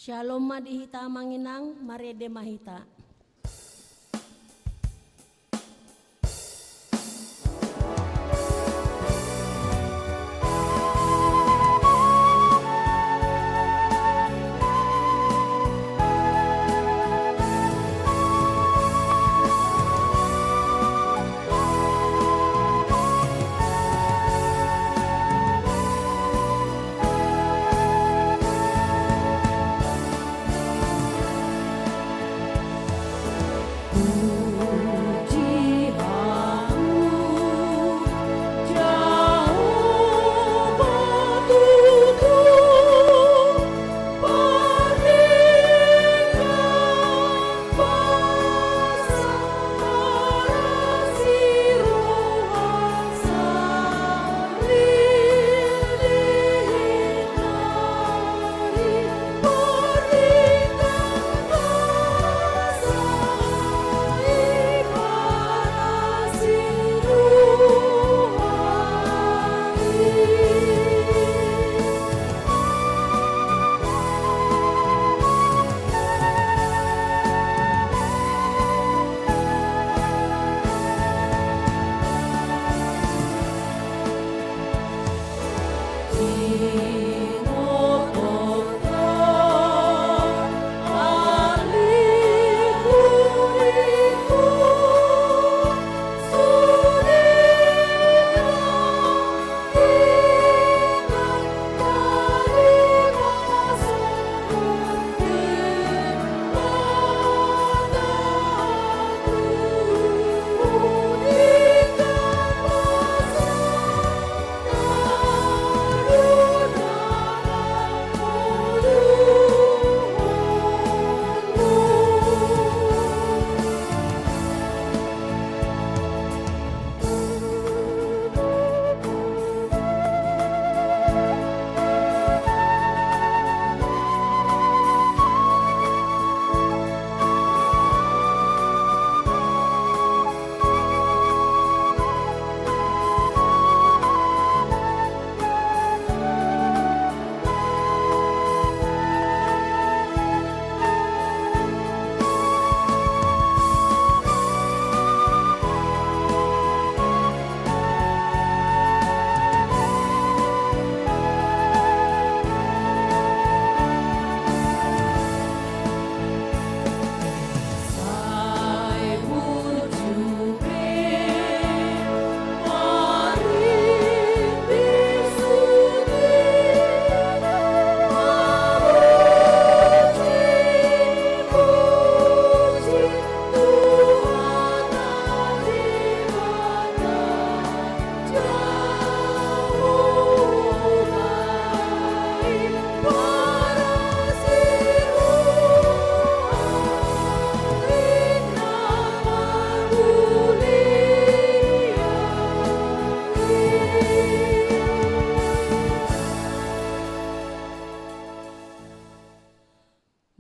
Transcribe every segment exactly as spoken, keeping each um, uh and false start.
Syalom ma di hita, Amang Inang, marende ma hita.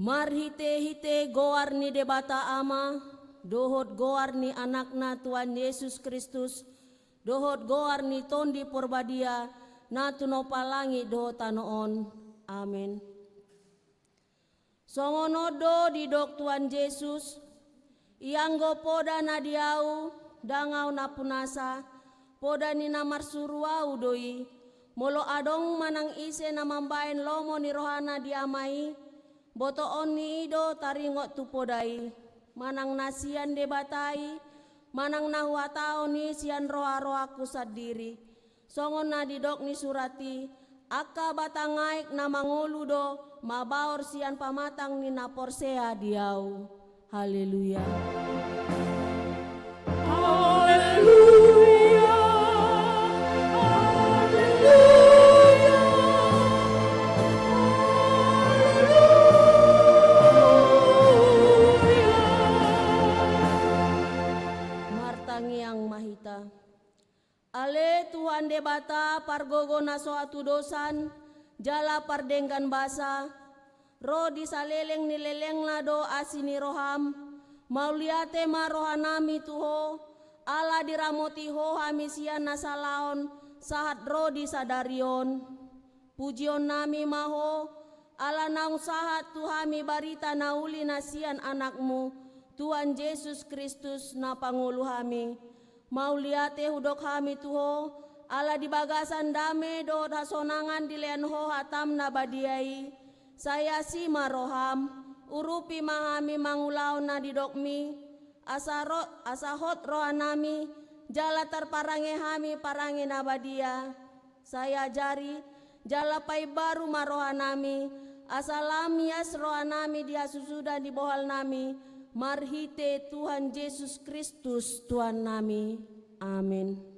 Marhitehite goar ni Debata Ama, dohot goar ni Anakna Tuhan Jesus Kristus, dohot goar ni Tondi Porbadia, na tumompa langit dohot tano on. Amen. Songon on do didok Tuhan Jesus: Ianggo poda na di Ahu, ndang Ahu nampunasa, poda ni na marsuru Ahu do i. Molo adong manang ise na mambahen lomo ni rohana di Ama i, botoon ni i do taringot tu poda i, manang na sian Debata i, manang na huhatahon i sian roharohangku sandiri. Songon na didok ni surat i: Angka batang aek na mangolu do mabaor sian pamatang ni na porsea di Ahu. Haleluya. Haleluya. Haleluya. Haleluya. Martangiang ma hita. Ale Tuhan Debata, pargogo na so hatudosan jala pardenggan basa, ro di saleleng ni lelengna do asi ni roham. Mauliate ma rohanami tu Ho, ala diramoti Ho hami sian hasalaon sahat ro di sadari on. Pujionnami ma Ho, Ala naung sahat tu hami barita na uli na sian Anakmu, Tuhan Jesus Kristus, na pangolu hami. Mauliate hudok hami tu Ho, ala di bagasan dame dohot hasonangan dilehon Ho hataM na badia i. Sai asi ma rohaM, urupi ma hami mangulahon na nidokMi, asa ro-, asa hot rohanami, jala tarparange hami parange na badia. Sai ajari, jala paimbaru ma rohanami, asa lam ias rohanami di hasusuda ni bohalnami, marhite Tuhan Jesus Kristus Tuhannami. Amen.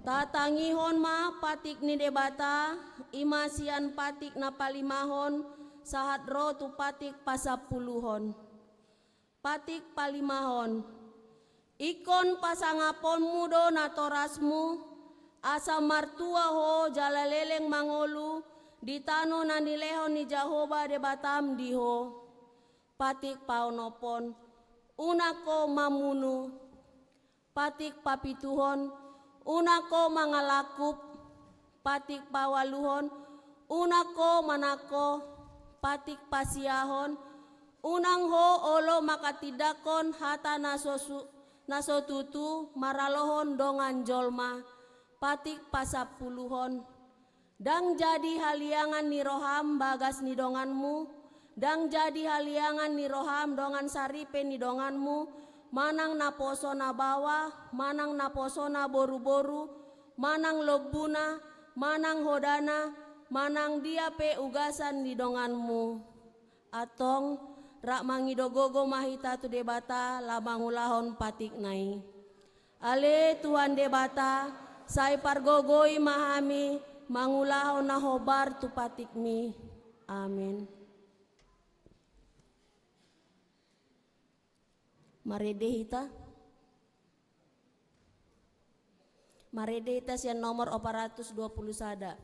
Tatangihon ma patik ni Debata, i ma sian patik na palimahon sahat ro tu patik pasampuluhon. Patik palimahon. Ingkon pasangaponmu do natorasmu, asa martua ho jala leleng mangolu di tano na nilehon ni Jahowa Debatam di ho. Patik paonomhon. Unang ho mamunu. Patik papituhon, unang ho mangalangkup. Patik paualuhon, unang ho manangko. Patik pasiahon, unang ho olo manghatindanghon hata na so su-, na so tutu maralohon dongan jolma. Patik pasampuluhon. Ndang jadi haliangan ni roham bagas ni donganmu, ndang jadi haliangan ni roham dongan saripe ni donganmu, manang naposo na baoa, manang naposo na boruboru, manang lombuna, manang hodana, manang dia pe ugasan ni donganmu. Antong, rap mangido gogo ma hita tu Debata laho mangulahon patikna i. Ale Tuhan Debata, sai pargogoi ma hami mangulahon na hombar tu patikmi. Amen. Marende hita. Marende hita sian nomor opat ratus dua puluh sada.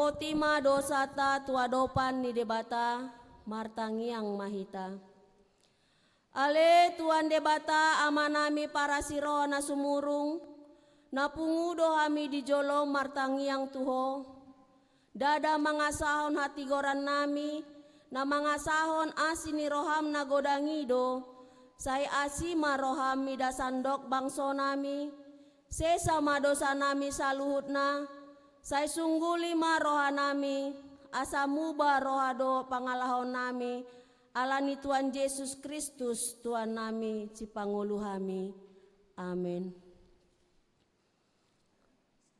Boti ma dosanta tu adopan ni Debata, martangiang ma hita. Ale Tuhan Debata, Amanami parasi roha na sumurung, na pungu do hami di jolom martangiang tu Ho. Ndada mangasahon hatigorannami, na mangasahon asi ni roham na godang i do, sai asi ma roham mida sandok bangsonami, sesa ma dosanami saluhutna, sai sungguli ma rohanami, asa muba roha dohot pangalahonami, ala ni Tuhan Jesus Kristus, Tuhannami, Sipangolu hami. Amen.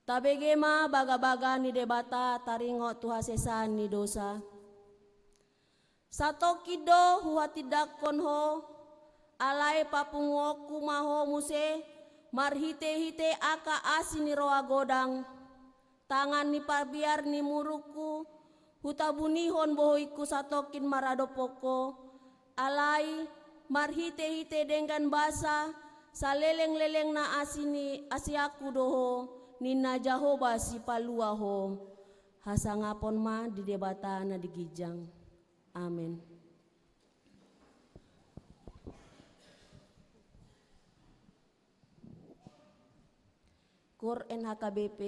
Tabege ma bagabaga ni Debata taringot tu hasesaan ni dosa. Satongkin do huhatindangkon ho, alai papunguonku ma ho muse, marhitehite angka asi ni roha godang, tangan ni pabiar ni murukku, hutabunihon bohingku satongkin maradophon ho, alai marhitehite denggan basa, salelenglelengna asi ni, asianku do ho, ninna Jahowa Sipalua ho. Hasangapon ma di Debata na di ginjang. Amen. Koor N H K B P.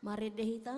Marende hita.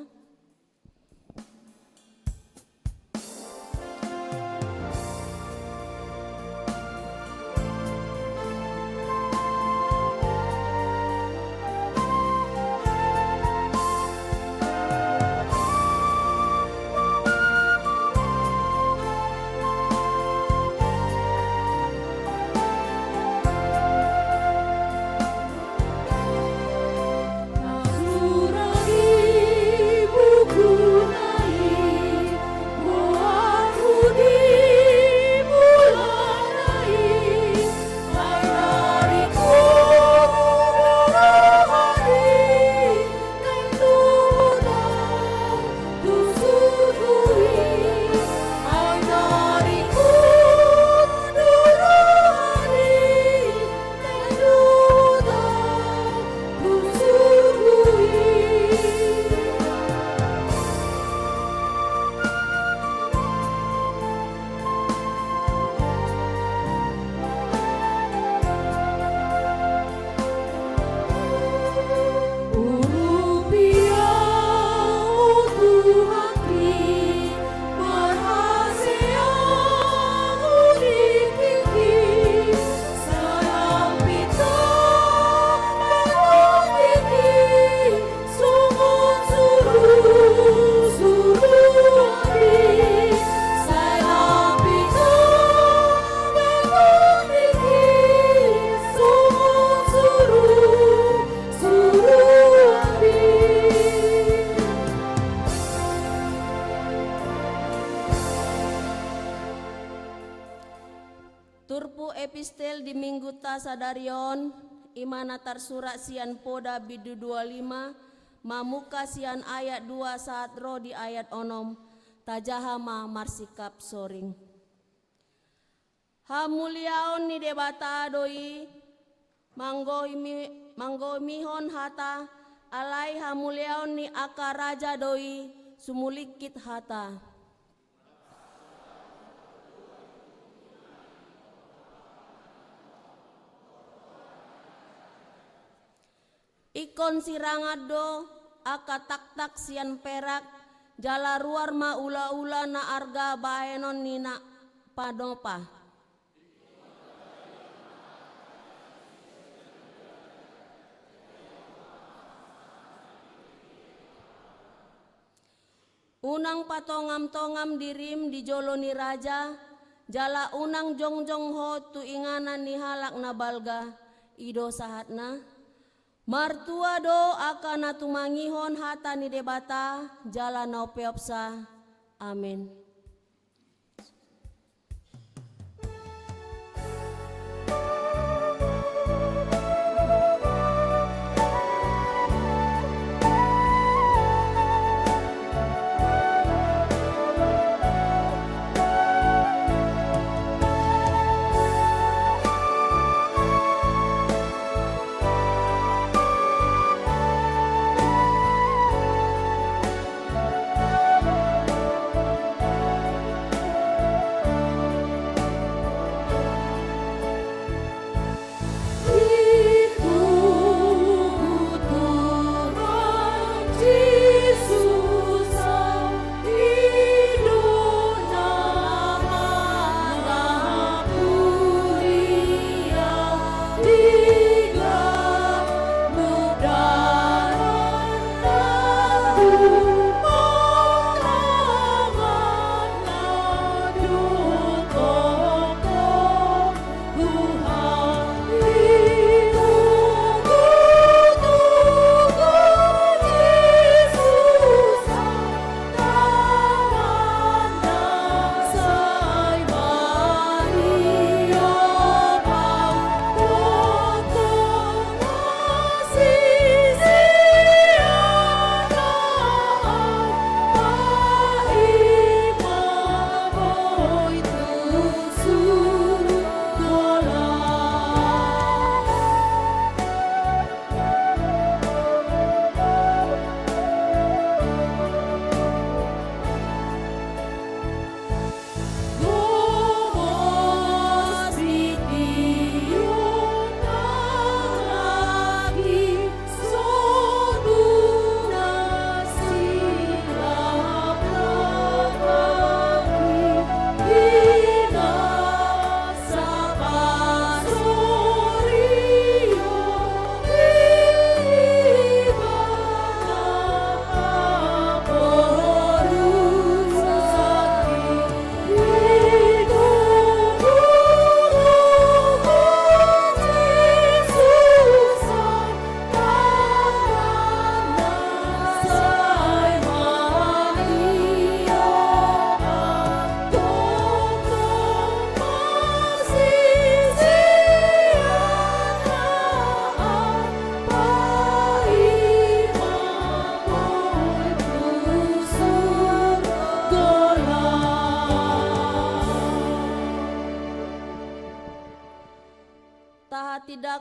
Turpuk epistel di Minggunta sadari on, i ma na tarsurat sian Poda bindu dua lima, mamungka sian ayat dua sahat ro di ayat onom. Tajaha ma marsikap soring. Hamuliaon ni Debata do i manggohimi-, manggohimihon hata, alai hamuliaon ni angka raja do i sumulingkit hata. Ingkon sirangan do angka taktak sian perak, jala ruar ma ulaula na arga bahenon ni na panopa. Unang patongamtongam dirim di jolo ni raja, jala unang jongjong ho tu inganan ni halak na balga. I do sahatna. Martua do angka na tumangihon hata ni Debata, jala na umpeopsa. Amen.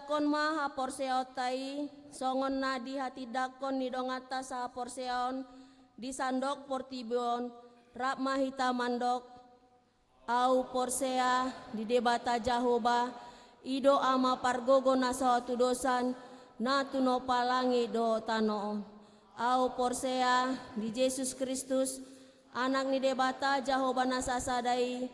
Kon ma haporseaonta i, songon na di hatindangkon ni donganta sahaporseaon di sandok portibi on, rap ma hita mandok: Ahu porsea di Debata Jahowa, i do Ama pargogo na so hatudosan, na tinompa langit dohot tano on. Ahu porsea di Jesus Kristus, Anak ni Debata Jahowa na sasada i,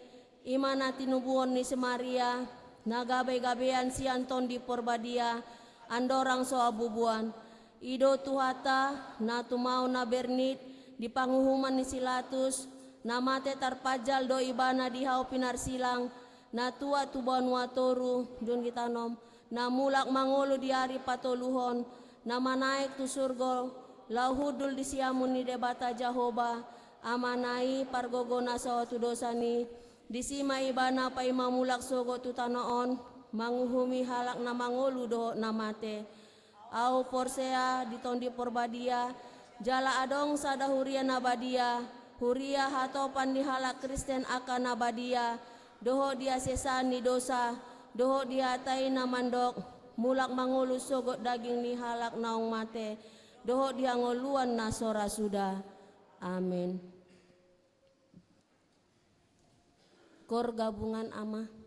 i ma na tinubuhon ni si Maria, na gabe-gabean sian Tondi Porbadia, andorang so habubuan. I do Tuhanta, na tumaon na bernit di panguhuman ni si Latus, na mate tarpanjal do ibana di hau pinarsilang, na tuat tu banua toru, dung ditanom, na mulak mangolu di ari patoluhon, na manaek tu surgo, laho hundul di siamun ni Debata Jahowa, Amana i pargogo na so hatudosan i, disi ma ibana paima mulak sogot tu tano on, manguhumi halak na mangolu dohot na mate. Ahu porsea di Tondi Porbadia, jala adong sada huria na badia, huria hatopan ni halak Kristen angka na badia, dohot di hasesaan ni dosa, dohot di hata i na mandok, mulak mangolu sogot daging ni halak naung mate, dohot di hangoluan na so ra suda. Amen. Kor gabungan, Ama.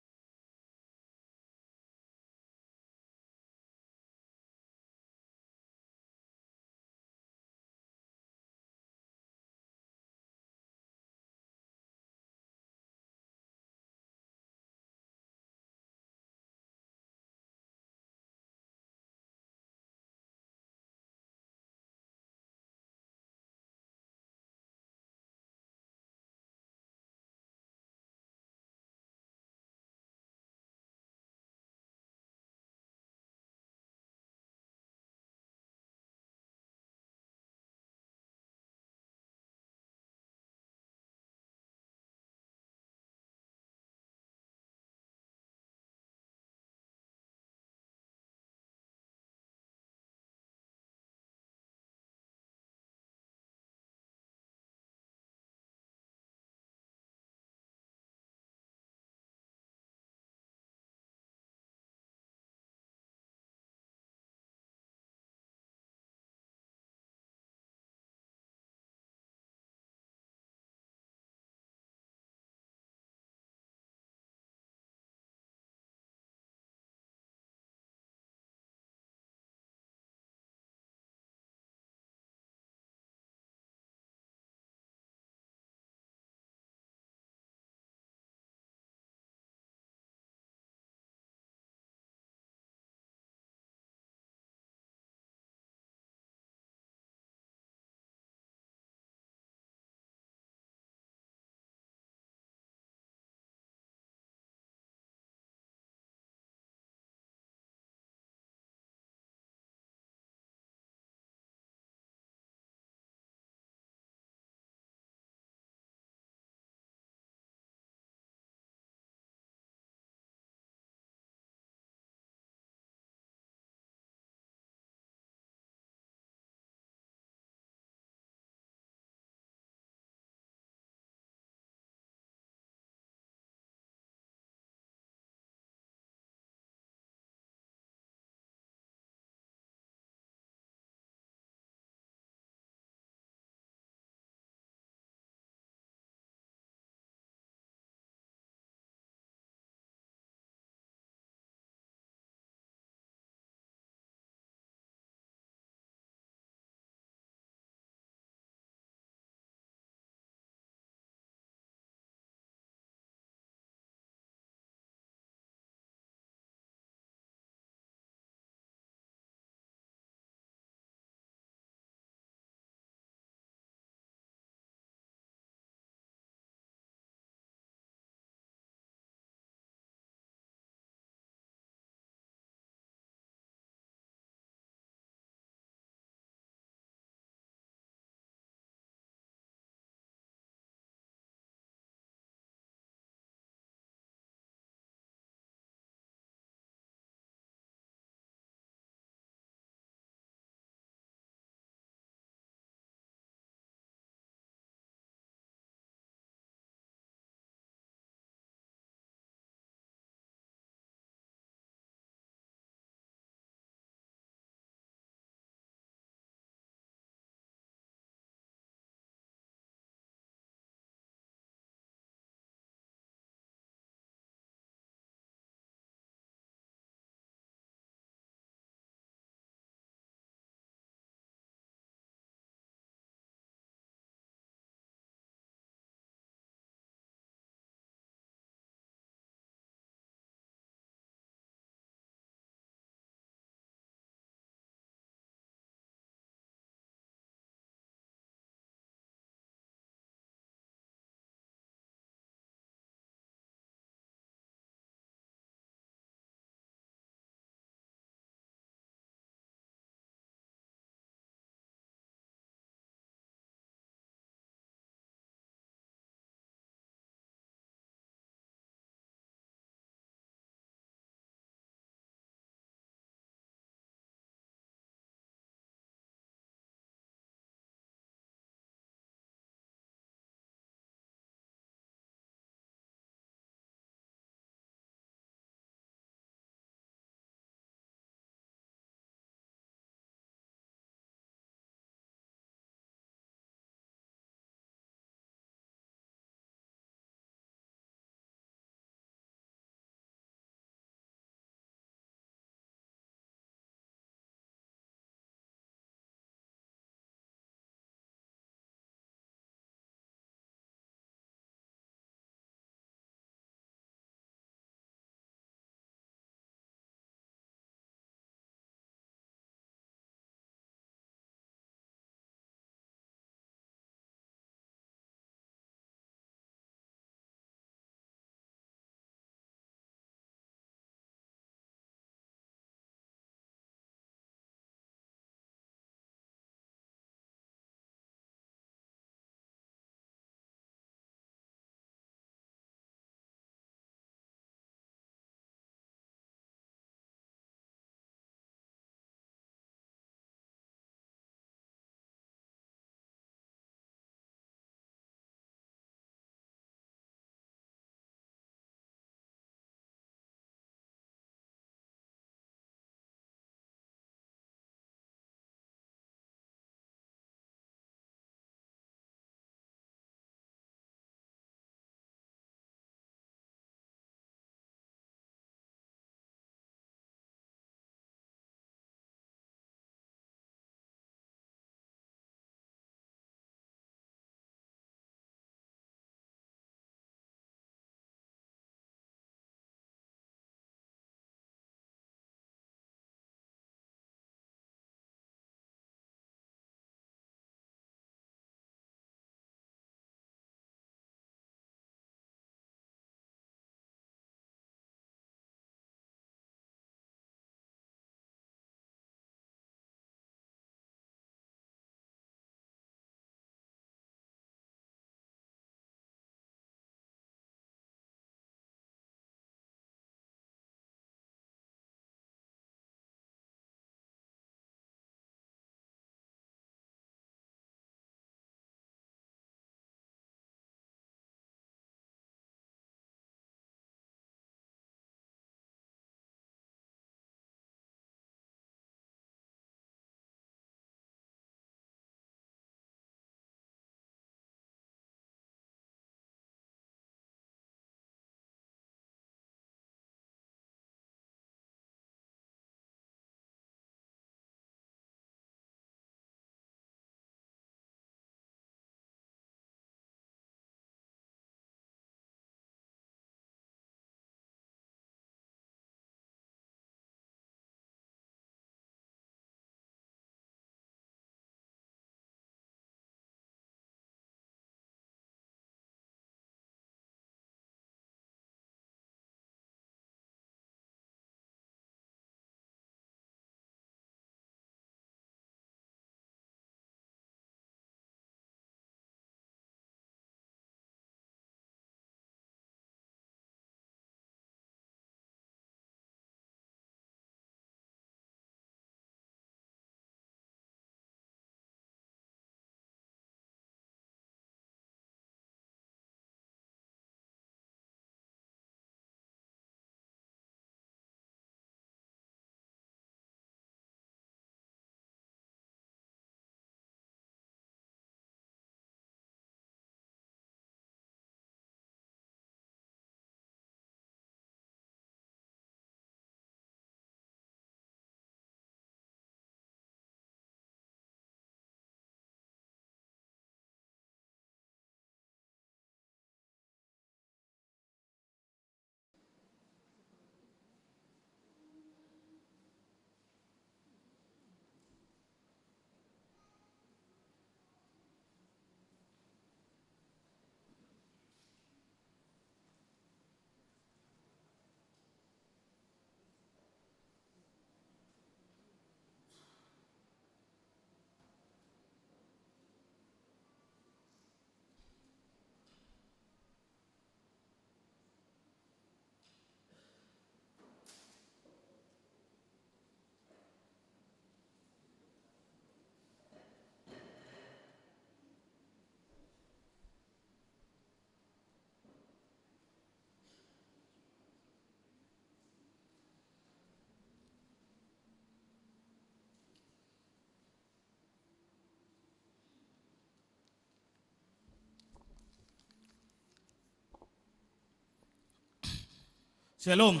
Shalom.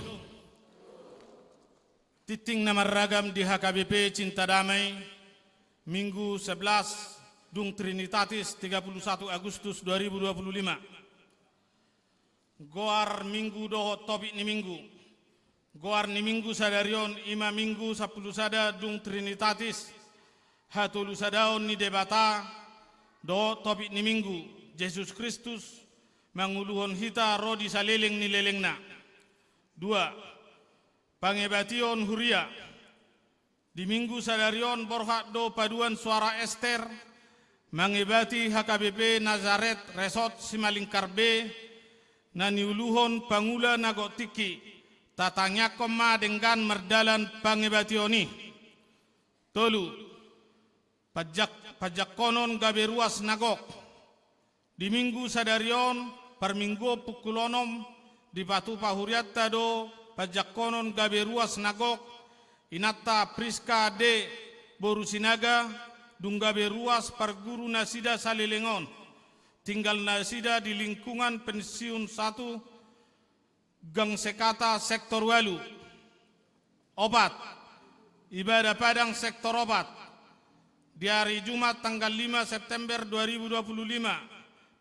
Tingting na marragam di H K B P Cinta Damai, Minggu sebelas, dung Trinitatis, tiga puluh satu Agustus dua ribu dua puluh lima. Goar Minggu dohot topik ni Minggu. Goar ni Minggu sadari on i ma Minggu sampulu sada dung Trinitatis, hatolusadaon ni Debata, dohot topik ni Minggu, Jesus Kristus manguluhon hita ro di saleleng ni lelengna. Dua, pangebation huria. Di Minggu sadari on borhat do paduan Suara Ester mangebati H K B P Nazaret Resort Simalingkar B, na niuluhon Pangula na Gok Tingki. Tatangiangkon ma denggan mardalan pangebation i. Tolu, panjak-, panjangkonon gabe ruas na gok. Di Minggu sadari on, parmingguon pukul onom, dipatupa hurianta do panjangkonon gabe ruas na gok, inanta Priska de boru Sinaga, dung gabe ruas parguru nasida saleleng on. Tinggal nasida di lingkungan pensiun satu, Gang Sekata sektor ualu. Opat, ibadah padang sektor opat. Di ari Jumat tanggal lima September dua ribu dua puluh lima,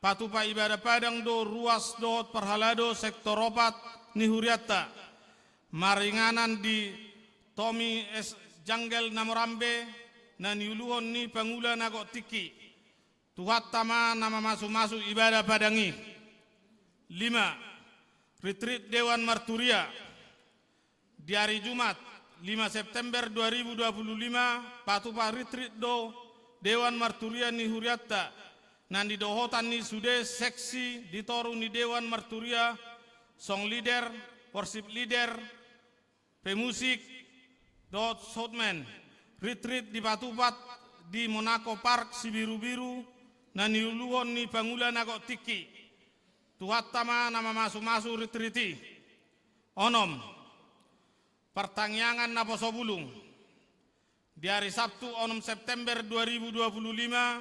patupa ibadah padang do ruas dohot parhalado sektor opat ni hurianta. Maringanan di Tomi S. Janggel na Morambe, na niuluhon ni Pangula na Gok Tingki. Tuhanta ma na mamasumasu ibadah padang i. Lima, retreat Dewan Marturia. Di ari Jumat, lima September dua ribu dua puluh lima, patupa retreat do Dewan Marturia ni hurianta, na nidohotan ni sude seksi di toru ni Dewan Marturia, song leader, worship leader, pemusik, dohot soundman. Retreat dipatupa di Monaco Park Sibirubiru, na niuluhon ni Pangula na Gok Tingki. Tuhanta ma na mamasumasu retreat i. Onom, partangiangan naposo bulung. Di ari Sabtu onom September dua ribu dua puluh lima,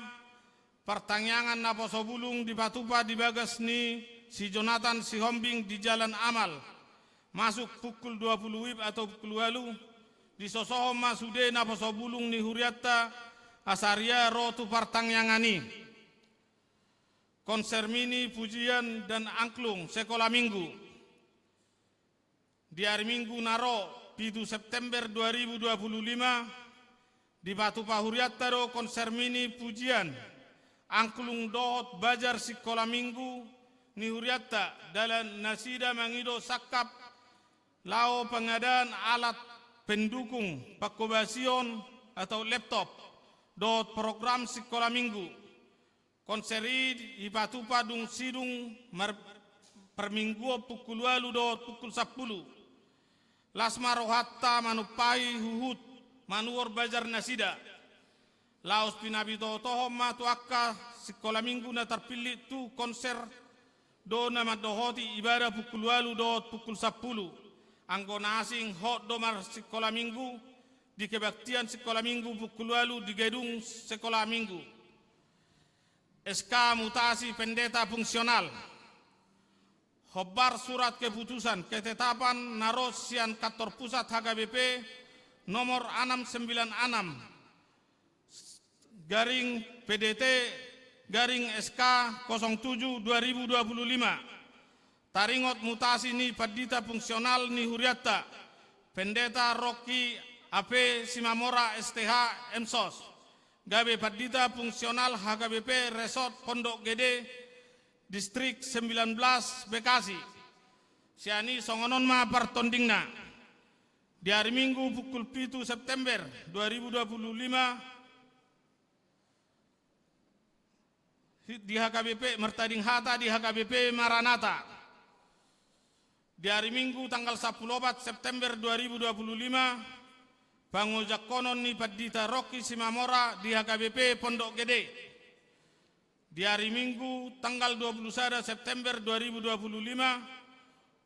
partangiangan naposo bulung dipatupa di bagas ni si Jonathan Sihombing di Jalan Amal, masuk pukul dua puluh WIB atau pukul ualu. Disosohon ma sude naposo bulung ni hurianta asa ria ro tu partangiangan i. Konser mini, pujian, dan angklung sekolah minggu. Di ari Minggu na ro, pitu September dua ribu dua puluh lima, dipatupa hurianta do konser mini, pujian, angklung dohot bajar sikola minggu ni hurianta, dalan nasida mangido sangkap laho pengadaan alat pendukung, pangkobasion atau laptop, dohot program sikola minggu. Konser i dipatupa dung sidung mar-, parmingguon pukul ualu dohot pukul sampulu. Las ma rohanta manumpahi huhut manuhor bajar nasida. Laos pinabitotohon ma tu angka sikola minggu na tarpillit tu konser do na mandohoti ibadah pukul ualu dohot pukul sampulu. Anggo na asing hot do marsikola minggu di kebaktian sikola minggu pukul ualu di gedung sikola minggu. S K mutasi pendeta fungsional. Hombar surat keputusan ketetapan na ro sian kantor pusat H K B P nomor enam sembilan enam garing P D T garing S K kosong tujuh dua ribu dua puluh lima. Taringot mutasi ni pandita fungsional ni hurianta, Pendeta Rocky A P Simamora S T H M Sos, gabe pandita fungsional H K B P Resort Pondok Gede, Distrik sembilan belas Bekasi. Sian i songon on ma partondingna. Di ari Minggu pukul pitu September dua ribu dua puluh lima, di H K B P, martading hata di H K B P Maranatha. Di ari Minggu tanggal sampulu opat September dua ribu dua puluh lima, pangojangkonon ni Pandita Rocky Simamora di H K B P Pondok Gede. Di ari Minggu tanggal dua puluh sada September dua ribu dua puluh lima,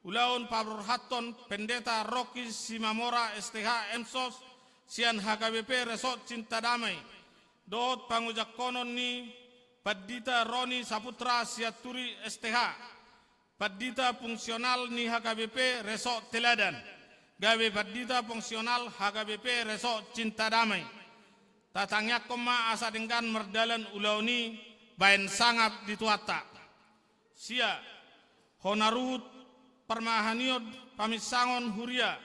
ulaon paborhathon Pendeta Rocky Simamora S T H M Sos sian H K B P Resort Cinta Damai, dohot pangojangkonon ni Pandita Roni Saputra Sianturi S T H. pandita fungsional ni H K B P Resort Teladan, gabe pandita fungsional H K B P Resort Cinta Damai. Tatangiangkon ma asa denggan mardalan ulaon i baen sangap di Tuhanta. Sia, hona ruhut parmahanion paminsangon huria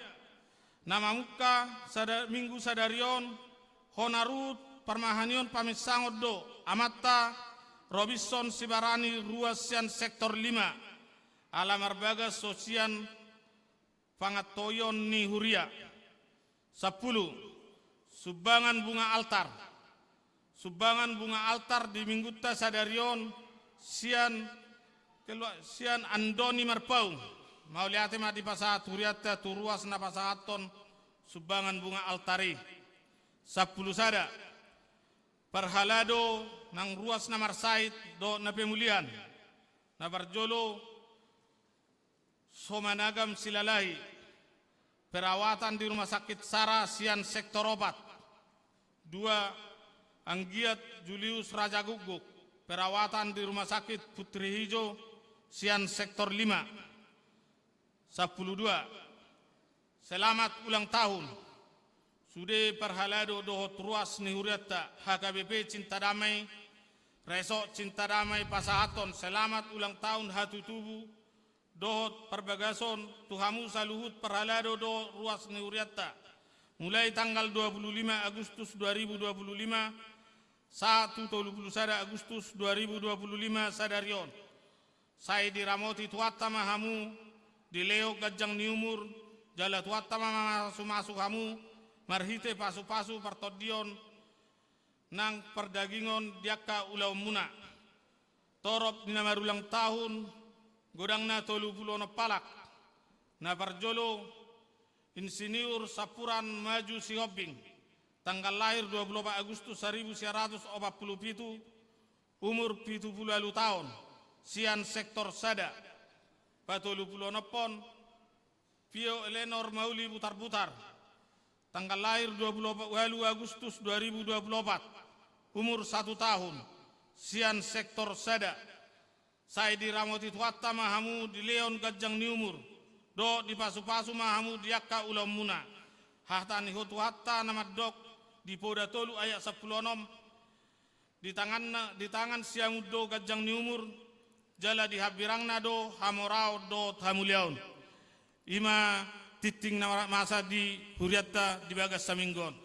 na mamungka sada, minggu sadari on, hona ruhut parmahanion paminsangon do amanta Robinson Sibarani, ruas sian sektor lima, ala marbagas so sian pangantoion ni huria. Sampulu, sumbangan bunga altar. Sumbangan bunga altar di minggunta sadari on sian, sian Andoni Marpaung. Mauliate ma dipasahat hurianta tu ruas na pasahathon sumbangan bunga altar i. Sampulu sada, parhalado nang ruas na marsahit dohot na pemulihan. Na parjolo, Somanagam Silalahi, perawatan di Rumah Sakit Sara sian sektor opat. Dua, Anggiat Julius Rajagukguk, perawatan di Rumah Sakit Putri Hijau sian sektor lima. Sampulu dua, selamat ulang tahun. Sude parhalado dohot ruas ni hurianta H K B P Cinta Damai, Resort Cinta Damai pasahathon selamat ulang tahun hatutubu dohot parbagason tu hamu saluhut parhalado dohot ruas ni hurianta. Mulai tanggal dua puluh lima Agustus dua ribu dua puluh lima sahat tu tolu puluh sada Agustus dua ribu dua puluh lima sadari on. Sai diramoti Tuhanta ma hamu, dilehon ganjang ni umur, jala Tuhanta ma mamasumasu hamu marhite pasupasu partondion nang pardagingon di angka ulaonmuna. Torop ni na marulang tahun, godangna tolu pulu onom halak. Na parjolo, Insinyur Sapuran Maju Sihombing, tanggal lahir dua puluh opat Agustus saribu sia ratus opat pulu pitu, umur pitu pulu ualu taon, sian sektor sada. Patolu pulu onom on, Pio Elenor Mauli Butarbutar, tanggal lahir dua pulu ualu Agustus dua ribu dua pulu opat, umur satu tahun, sian sektor sada. Sai diramoti Tuhanta ma hamu, dilehon ganjang ni umur, dohot dipasupasu ma hamu di angka ulaonmuna. Hata ni Tuhanta na mandok di Poda tolu ayat sampulu onom, di tanganna, di tangan siamun do ganjang ni umur, jala di hambirangna do hamoraon dohot hamuliaon. I ma tingting na masa di hurianta di bagas saminggu on.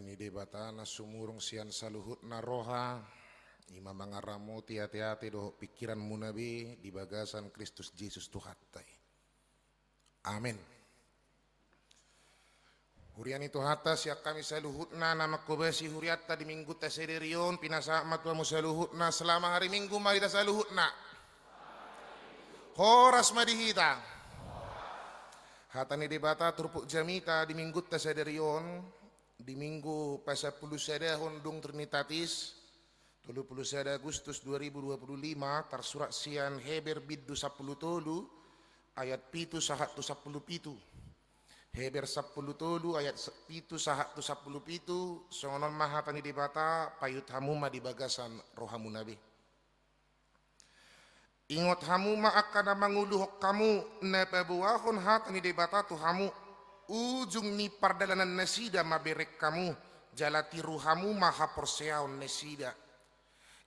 Ni Debata na sumurung sian saluhutna roha, i ma mangaramoti ateate dohot pingkiranmuna be di bagasan Kristus Jesus Tuhanta i. Amen. Huria ni Tuhanta, sian hami saluhutna na manghobasi hurianta di Minggunta sadari on, pinasahat ma tu hamu saluhutna, selamat hari Minggu ma di hita saluhutna. Horas ma di hita. Hata ni Debata turpuk jamita di Minggunta sadari on, di Minggu pasampulusadahon dung Trinitatis, tolu pulu sada Agustus dua ribu dua pulu lima, tarsurat sian Heber bindu sampulu tolu, ayat pitu sahat tu sampulu pitu. Heber sampulu tolu ayat sa-, pitu sahat tu sampulu pitu, songon on ma hata ni Debata, paihut hamu ma di bagasan rohamuna be. Ingot hamu ma angka na manguluhon hamu, na paboahon hata ni Debata tu hamu, ujung ni pardalanan nasida mabereng hamu, jala tiru hamu ma haporseaon nasida.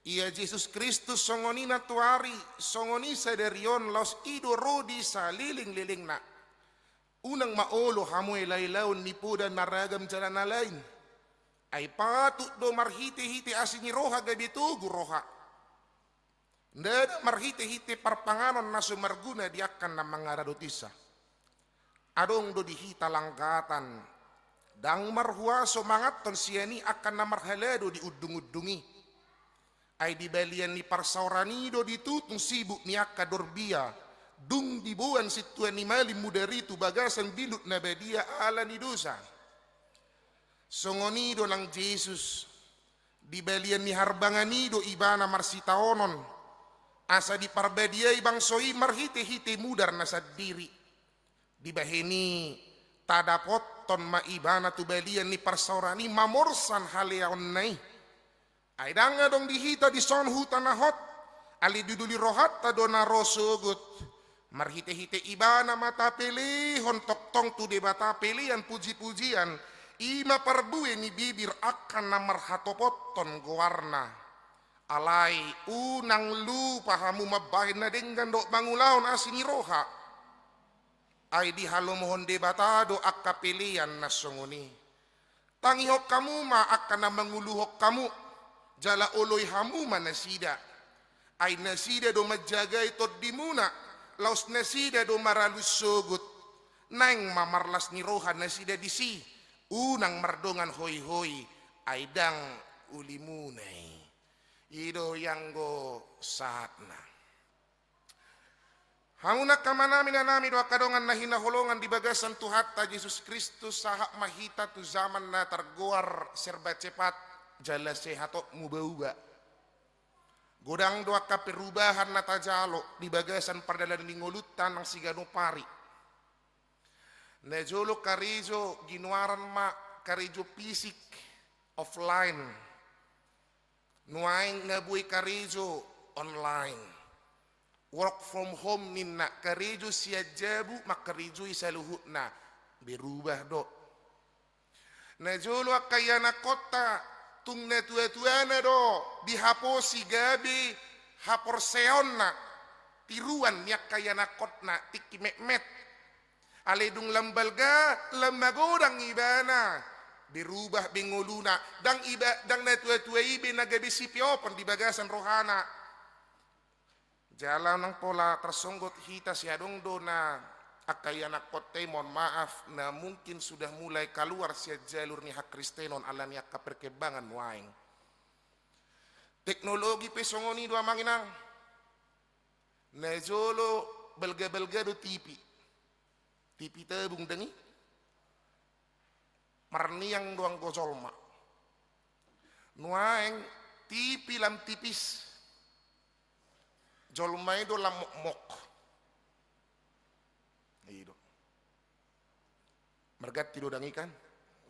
Ia Jesus Kristus songon i nantoari, songon i sadari on, laos i do ro di salelenglelengna. Unang ma olo hamu elaelaon ni poda na ragam jala na lain. Ai patut do marhitehite asi ni roha gabe togu roha. Ndada marhitehite parpanganon na so marguna di angka na mangaradotinsa. Adong do di hita langgatan, ndang marhuaso manganhon sian i angka na marhalado di undungundung i. Ai di balian ni parsaoran i do ditutung sibuk ni angka dorbia, dung diboan sintua ni malim mudar i tu bagasan bilut na badia ala ni dosa. Songon i do nang Jesus, di balian ni harbangan i do ibana marsitaonon, asa diparbadiai bangso i marhitehite mudar na sandiri. Dibahen i, tadapothon ma ibana tu balian ni parsaoran i mamorsan haleaonna i. Ai ndang adong di hita dison huta na hot, alai didoli rohanta do na ro sogot. Marhitehite ibana ma tapelehon tongtong tu Debata pelean pujipujian, i ma parbue ni bibir angka na marhatopothon goarna. Alai unang lupa hamu mambahen na denggan dohot mangulahon asi ni roha. Ai dihalomohon Debata do angka pelean na songon i. Tangihon hamu ma angka na manguluhon hamu, jala oloi hamu ma nasida. Ai nasida do manjagai tondimuna, laos nasida do maralus sogot. Naeng ma marlas ni roha nasida disi, unang mardongan hoihoi, ai ndang ulimuna i. I do ianggo sahatna. Hamu angka amanami, inanami dohot angka dongan na hinaholongan di bagasan Tuhanta Jesus Kristus, sahat ma hita tu jaman na targoar serba cepat jala sehat, mubauba. Godang do angka perubahan na tajalo di bagasan pardalanan ni ngolunta nang siganup ari. Najolo karejo ginoaran ma karejo fisik, offline. Nuaeng nga boi karejo online. Work from home ninna, karejo sian jabu mangkarejoi saluhutna. Berubah do. Najolo angka ianakhonta tung natuatuana do dihaposi gabe haporseaonna, tiruan ni angka ianakhonna tingki metmet. Alai dung lam balga, lam magodang ibana, berubah be ngoluna, ndang iba, ndang natuatua i be na gabe sipeopon di bagasan rohana. Jala nang pola tarsonggot hita, sai adong do na angka ianakhonta i, mohon maaf, na mungkin sudah mulai kaluar sian jalur ni hakristenon ala ni angka perkembangan nuaeng. Teknologi pe songon i do amang inang. Najolo balgabalga do T V. T V tabung ndang i. Marniang do anggo jolma. Nuaeng T V lam tipis. Jolma i do lam mokmok. I do. Marganti do ndang i kan?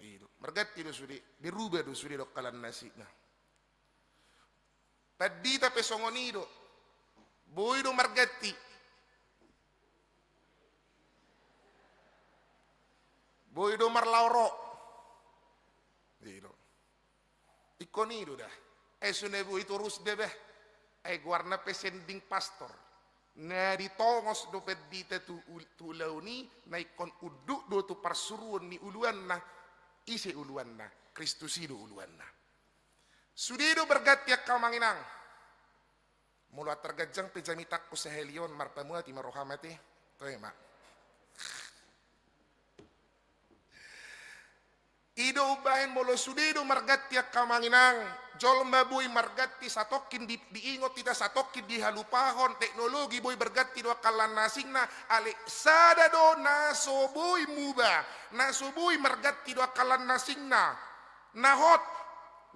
I do. Marganti do sude. Berubah do sude do angka na asli na. Pandita pe songon i do. Boi do marganti. Boi do marlaho ro. I do. Ingkon i do da. Ai so na boi torus da bah. Ai goarna pe sending pastor. Na ditongos do pandita tu ul-, tu ulaon i, na ingkon unduk do tu parsuruon ni uluanna. Ise uluanna? Kristus i do uluanna. Sude do marganti angka amang inang. Molo antar ganjang pe jamitangku sahali on, marpamuati ma roham ate. Toe ma. I do umbahen molo sude do marganti angka amang inang, jolma boi marganti satongkin di, diingot hita, satongkin dihalupahon, teknologi boi marganti do angka lan na asingna, alai sada do na so boi muba, na so boi marganti do angka lan na asingna, na hot,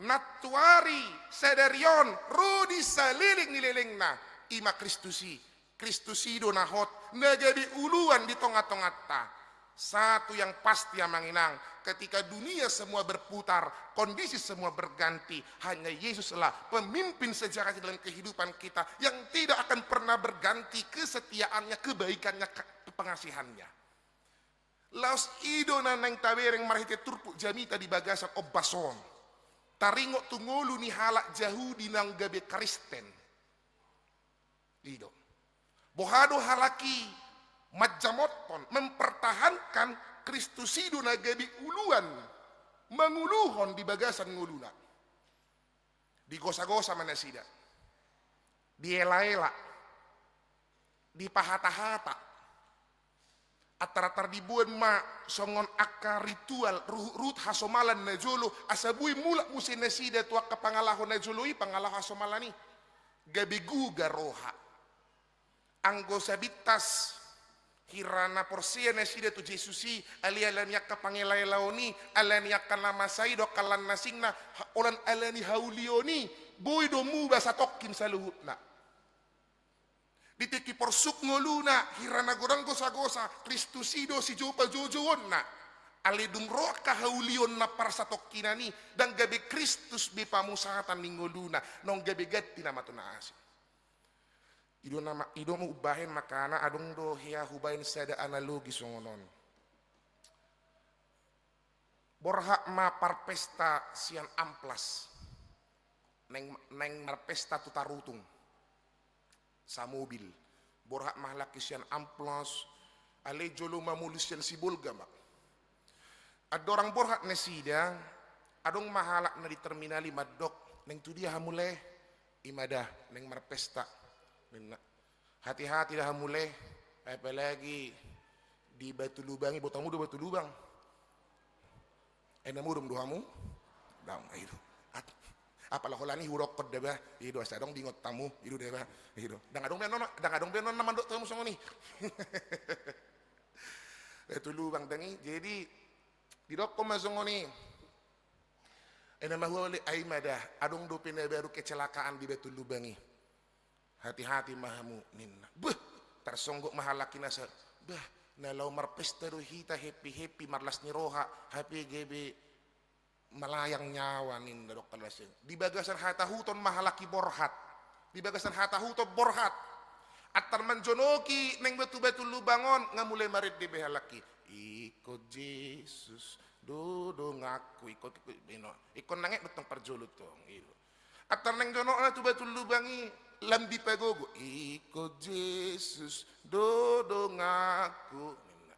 nantuari, sadari on, ro di saleleng ni lelengna, i ma Kristus i. Kristus i do na hot, na gabe uluan di tonga-tonganta. Satu yang pasti amang inang, ketika dunia semua berputar, kondisi semua berganti, hanya Yesuslah pemimpin sejati dalam kehidupan kita yang tidak akan pernah berganti kesetiaannya, kebaikannya, ke-, pengasihannya. Laos i do na naeng tabereng marhite turpuk jamita di bagasan ombas on. Taringot tu ngolu ni halak Jahudi naung gabe Kristen. I do. Boha do halak i manjamothon, mempertahankan Kristus i do na gabe uluan, manguluhon di bagasan ngoluna. Digosa-gosa ma nasida. Diela-ela. Dipahata-hata. Antar-antar diboan ma songon angka ritual, ruhut-ruhut hasomalan na jolo, asa boi mulak muse nasida tu angka pangalaho na jolo i, pangalaho hasomalan i. Gabe guga roha. Anggo sabintas, hira na porsea nasida tu Jesus i, alai ala ni angka pangela-elaon i, ala ni angka na masa i do angka lan na asingna, ha-, holan ala ni haulion i, boi do muba satongkin saluhutna. Di tingki porsuk ngoluna, hira na godang gosa-gosa, Kristus i do sijopa-jojoonna. Alai dung ro angka haulion na parsatongkinan i, ndang gabe Kristus be pamusatan ni ngoluna, naung gabe ganti nama tu na asing. I do nama, i do umbahen makana adong do hea hubahen sada analogi songon on. Borhat ma parpesta sian amplas. Naeng, naeng marpesta tu Tarutung. Samobil. Borhat ma halak i sian amplas. Alai jolo mamolus sian Sibolga ma. Andorang borhat nasida, adong ma halak na di terminal i mandok, naeng tu dia hamu lae? I ma da, naeng marpesta. Ninna. Hati-hati da hamu lae, apalagi di Batu Lubang i, boto hamu do Batu Lubang? Eh, na modom do hamu? Dang, i do. At-, apala holan i hudokkon da bah, i do asa adong diingot hamu, i do da bah, i do. Dang adong be annon, dang adong be annon na mandok tu hamu songon i. Batu Lubang dang i, jadi didokkon ma songon i. Eh, na mahua le, ai ma da, adong dope na baru kecelakaan di Batu Lubang i. Hati-hati ma hamu, ninna. Beh, tarsonggot ma halak i nasa. Bah, na laho marpesta do hita, happy-happy, marlas ni roha, hape gabe malayang nyawa, ninna, didok halak i. Di bagasan hatahuton ma halak i borhat. Di bagasan hatahuton borhat. Antar manjonoki naeng be tu Batu Lubang on, nga mulai marende be halak i. Ingkon Jesus do donganku, ingkon, ingkon, ingkon nang ek bettong parjolo tong, i do. Antar naeng jonokna tu Batu Lubang i, lam dipagogo. Ingkon Jesus do donganku, ninna.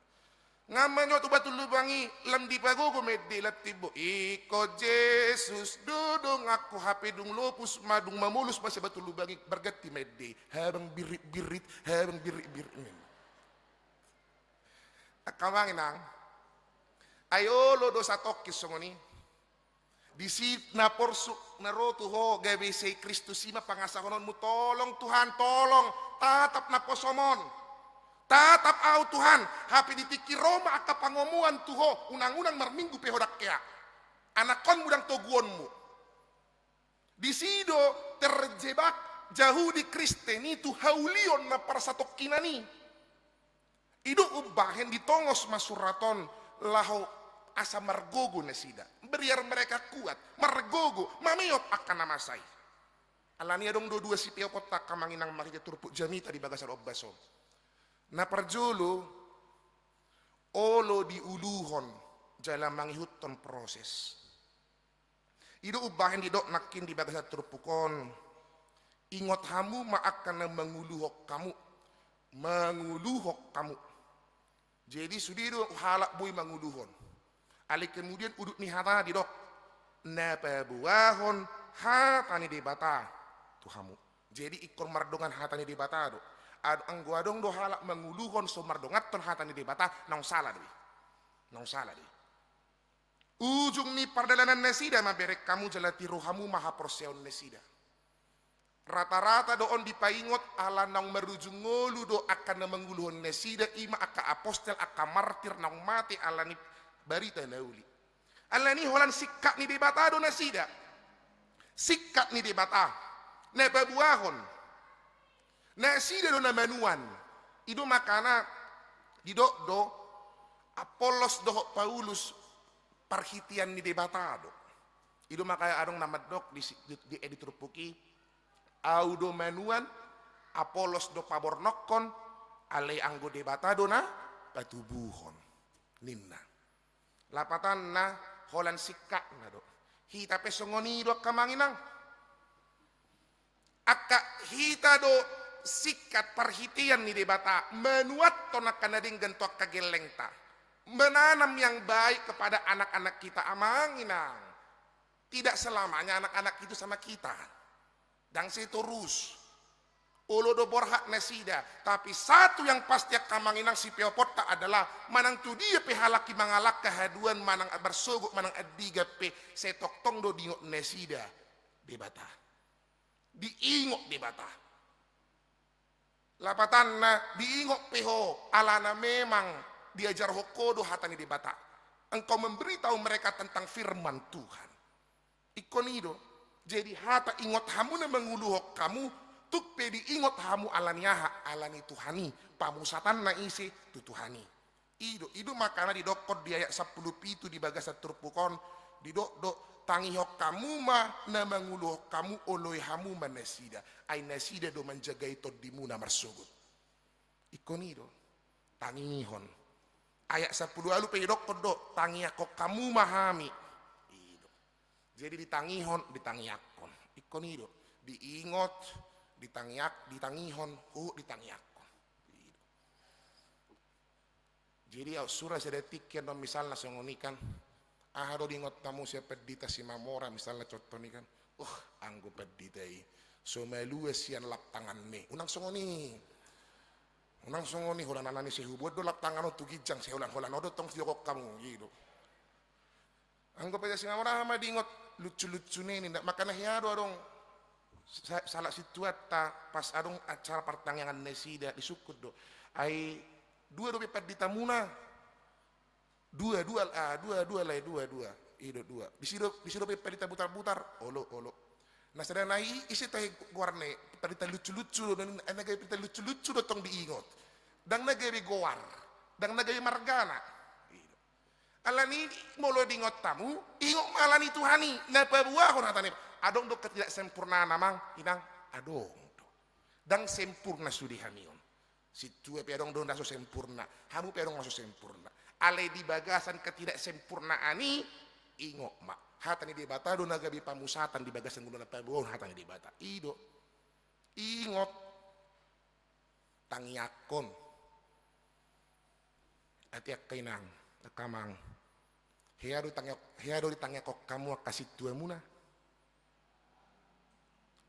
Nga manjou tu Batu Lubang i, lam dipagogo ma ende, lam timbo. Ingkon Jesus do donganku, hape dung lopus ma, dung mamolus ma sian Batu Lubang i, marganti ma ende. Habang birit-birit, habang birit-birit, ninna. Angka amang inang, ai olo do satongkin songon i. Disi na porsuk na ro tu ho gabe sai Kristus i ma pangasahononmu, tolong Tuhan, tolong, tatap naposom on. Tatap ahu Tuhan, hape di tingki ro ma angka pangomoan tu ho, unang-unang marminggu pe ho dang hea. Anakkonmu dang toguonmu. Disi do terjebak Jahudi Kristen i tu haulion na parsatongkinan i. I do umbahen ditongos ma surat on laho asa margogo nasida. Biar mereka kuat, margogo, mameop angka na masa i. Alani adong do dua sipeoponta angka amang inang marhite turpuk jamita di bagasan ombas on. Na parjolo, olo diuluhon jala mangihuthon proses. I do umbahen didok nangkin di bagasan turpuk on, ingot hamu ma angka na manguluhon hamu, manguluhon hamu. Jadi sude do halak boi manguluhon. Alai kemudian udut ni hata didok, Na paboahon hata ni Debata tu hamu. Jadi ingkon mardongan hata ni Debata do. Ad-, anggo adong do halak manguluhon so mardonganhon hata ni Debata, naung sala do i. Naung sala do i. Ujung ni pardalanan nasida mamereng hamu jala tiru hamu ma haporseaon nasida. Rata-rata do on dipaingot ala naung marujung ngolu do angka na manguluhon nasida, i ma angka apostel, angka martir naung mate ala ni barita na uli. Ala ni holan singkat ni Debata do nasida. Singkat ni Debata. Na paboahon. Nasida do na manuan. I do makana didok do Apollos dohot Paulus parhitean ni Debata do. I do makana adong na mandok di si-, di, di, di turpuk i, au do manuan, Apollos do pabornongkon, alai anggo Debata do na patubuhon, ninna. Lapatanna, holan singkatna do. Hita pe songon i do angka amang inang. Angka hita do singkat parhitean ni Debata, manuanhon angka na denggan tu angka gellengta. Menanam yang baik kepada anak-anak kita, amang inang. Tidak selamanya anak-anak itu sama kita. Ndang seterus. Olo do borhat nasida, tapi satu yang pasti angka amang inang sipeoponta adalah manang tu dia pe halak i mangalangka haduan manang marsogot manang andigan pe, sai tongtong do diingot nasida Debata. Diingot Debata. Lapatanna, diingot pe ho, alana memang diajarhon ho do hata ni Debata. Engkau memberitahu mereka tentang firman Tuhan. Ingkon i do. Jadi hata ingot hamu na manguluhon hamu, tung pe diingot hamu ala ni aha, ala ni Tuhan i, pamusatanna ise tu Tuhan i. I do, i do makana didokkon di ayat sampulu pitu di bagasan turpuk on, didok do, tangihon hamu ma na manguluhon hamu, oloi hamu ma nasida, ai nasida do manjagai tondimuna marsogot. Ingkon i do, tangihon. Ayat sampulu ualu pe didokkon do, tangiangkon hamu ma hami. I do. Jadi ditangihon, ditangiangkon. Ingkon i do, diingot, ditangiak-, ditangihon, huhut ditangiangkon. I do. Jadi au sura sada tingki on misalna songon i kan, aha do diingot hamu sian Pandita Simamora misalna contoh ni kan. Uh, anggo pandita i so malua sian lap tangan ni. Unang songon i. Unang songon i, holan alani sai hubuat do lap tangan on tu ginjang, sai holan-holan on do tong didok hamu, i do. Anggo Pandita Simamora aha ma diingot, lucu-lucu ni ninna, makana hea do adong sa-, salah sintuanta pas adong acara partangiangan nasida disungkun do. Ai dua dope panditamuna. Dua, dua, ah, dua, dua, lae, dua, dua. I do dua. Disi do, disi dope pandita butar-butar, olo, olo. Na sada na i, ise tahe goarna i, pandita lucu-lucu do, na gabe pandita lucu-lucu do tong diingot. Ndang na gabe goar, ndang na gabe margana. I do. Alani molo diingot hamu, ingot ma alani Tuhan i, na paboahon hata ni. Adong do ketidaksempurnaan amang, inang, adong do. Ndang sempurna sude hami on. Sintua pe adong do na so sempurna, hamu pe adong na so sempurna. Alai di bagasan ketidaksempurnaan i, ingot ma. Hata ni Debata do na gabe pamusatan di bagasan ngolu na paboahon hata ni Debata. I do. Ingot. Tangiangkon. Ate angka inang, angka amang. Hea do ditangiang-, hea do ditangiangkon hamu angka sintuamuna.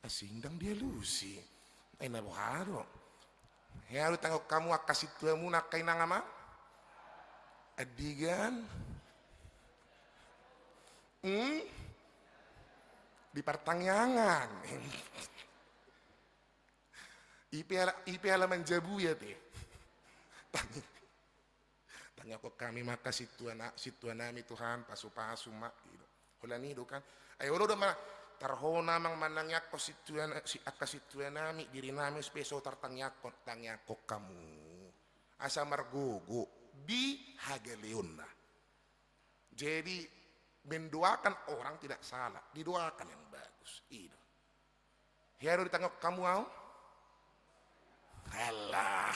Asing ndang dialusi. Ai na boha do. Hea do ditangiangkon hamu angka sintuamuna angka inang amang. Andigan. Hmm? Di partangiangan. I pe ala, i pe ala manjabui ate. Tangi-, tangiangkon hami ma angka sintua na-, sintuanami Tuhan, pasu-pasu ma, i do. Holan i do kan. Ai olo do ma, tarhona amang manangiangkon sintua na-, si-, angka sintuanami, dirinami pe so tartangiangkon, tangiangkon hamu. Asa margogo di hagaleonna. Jadi, mendoakan orang tidak salah, didoakan yang bagus. I do. Hea do ditangiangkon hamu au? Alah.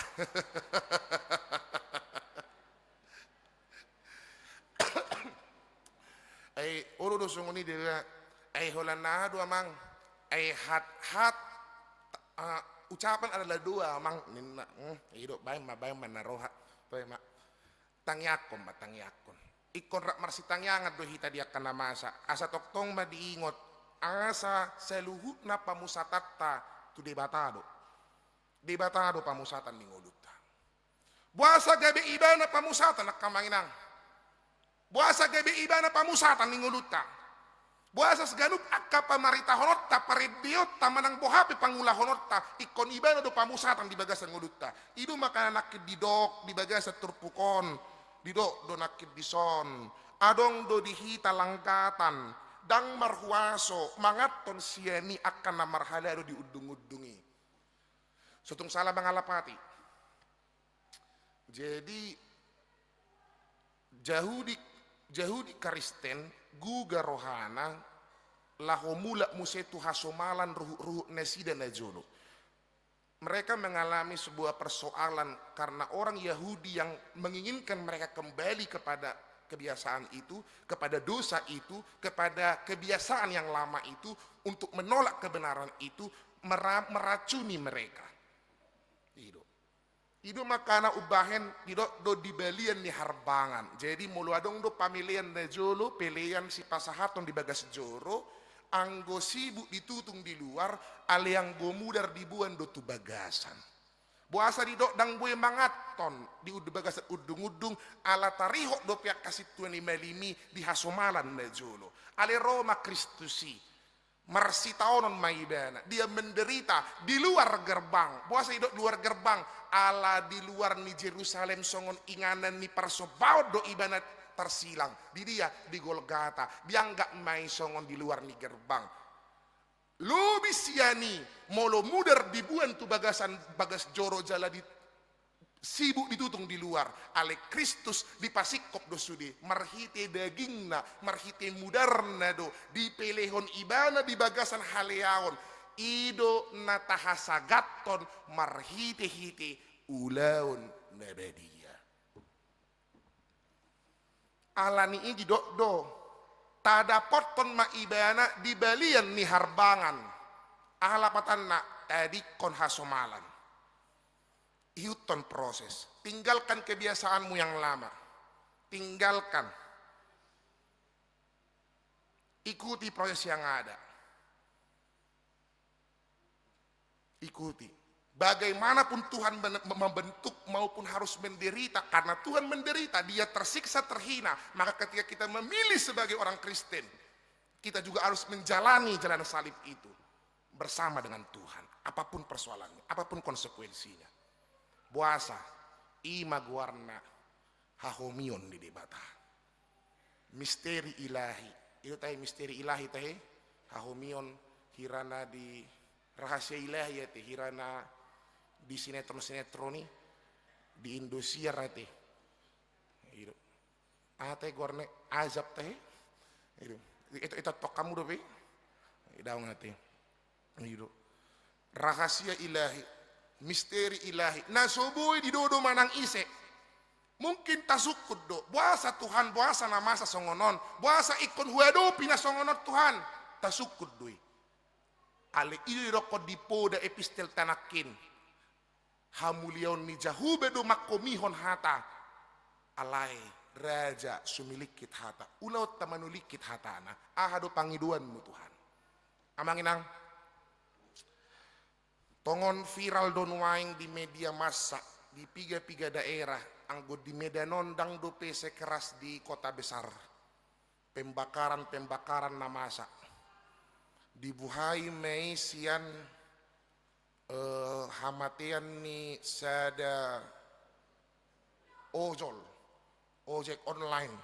Ai, olo do songon i dia. Ai, holan aha do amang? Ai, hat, hat, ah, ucapan adalah doa, amang, ninna. Hmm, i do, baen ma, baen ma na roha. Toe ma. Tangiangkon ma, tangiangkon. Ingkon rap marsitangiangan do hita di angka na masa, asa tongtong ma diingot, asa saluhutna pamusatanta tu Debata do. Debata do pamusatan ni ngolunta. Boasa gabe Ibana pamusatan, angka amang inang? Boasa gabe Ibana pamusatan ni ngolunta? Boasa siganup angka pamaritahononta, parendeonta, manang boha pe pangulahononta, ingkon Ibana do pamusatan di bagasan ngolunta. I do makana nangkin didok di bagasan turpuk on, didok do nangkin dison, adong do di hita langgatan, ndang marhuaso manganhon sian i angka na marhalado di undungundung i. So tung sala mangalap hati. Jadi, Jahudi, Jahudi Kristen, guga rohana laho mulak muse tu hasomalan ruhutruhut nasida na jolo. Mereka mengalami sebuah persoalan karena orang Yahudi yang menginginkan mereka kembali kepada kebiasaan itu, kepada dosa itu, kepada kebiasaan yang lama itu, untuk menolak kebenaran itu, mera-, meracuni mereka. I do. I do makana umbahen didok do di balian ni harbangan. Jadi molo adong do pamelean na jolo, pelean sipasahaton di bagas joro, anggo sibuk ditutung di luar, alai anggo mudar diboan do tu bagasan. Boasa didok ndang boi manganhon di ud-, bagasan undungundung, ala tarihot dope angka sintua ni malim i di hasomalan na jolo. Alai ro ma Kristus i. Marsitaonon ma Ibana, Dia menderita di luar gerbang. Boasa didok luar gerbang? Ala di luar ni Jerusalem songon inganan ni parsombaon do Ibana tarsilang. Di dia? Di Golgata. Dianggap ma i songon di luar ni gerbang. Lobi sian i, molo mudar diboan tu bagasan bagas joro jala di sibuk ditutung di luar, alai Kristus dipasingkop do sude, marhite dagingna, marhite mudarna do dipelehon Ibana di bagasan haleaon. I do na tahasagathon marhitehite ulaon na badia. Ala ni i didok do, tadapothon ma Ibana di balian ni harbangan. Aha lapatanna? Tadingkon hasomalan. Ihuthon proses. Tinggalkan kebiasaanmu yang lama. Tinggalkan. Ikuti proses yang ada. Ikuti. Bagaimanapun Tuhan men-, membentuk maupun harus menderita, karena Tuhan menderita, Dia tersiksa, terhina, maka ketika kita memilih sebagai orang Kristen, kita juga harus menjalani jalan salib itu bersama dengan Tuhan, apapun persoalannya, apapun konsekuensinya. Boasa? I ma goarna hahomion ni Debata. Misteri Ilahi. I do tahe misteri Ilahi tahe? Hahomion, hirana di rahasia Ilahi ate, hirana di sinetron-sinetron i, di Indosiar ate. I do. Aha tahe goarna, Ajab tahe? I do. Ito, ito tong hamu dope? I do ate. I do. Rahasia Ilahi, misteri Ilahi, na so boi didodo manang ise. Mungkin tasungkun do, boasa Tuhan, boasa na masa songon on, boasa ingkon huadopi na songon on Tuhan, tasungkun do i. Alai i do didokkon di poda epistel ta nangkin. Hamuliaon ni Jahowa do mangkomihon hata, alai raja so milingkit hata. Ulaonta manulingkit hatana. Aha do pangidoanmu Tuhan? Amang inang, tongon viral do nuaeng di media massa, di piga-piga daerah, anggo di Medan on ndang dope sekeras di kota besar. Pembakaran-pembakaran na masa. Dibuhai ma i sian eh, hamatean ni sada ojol, ojek online.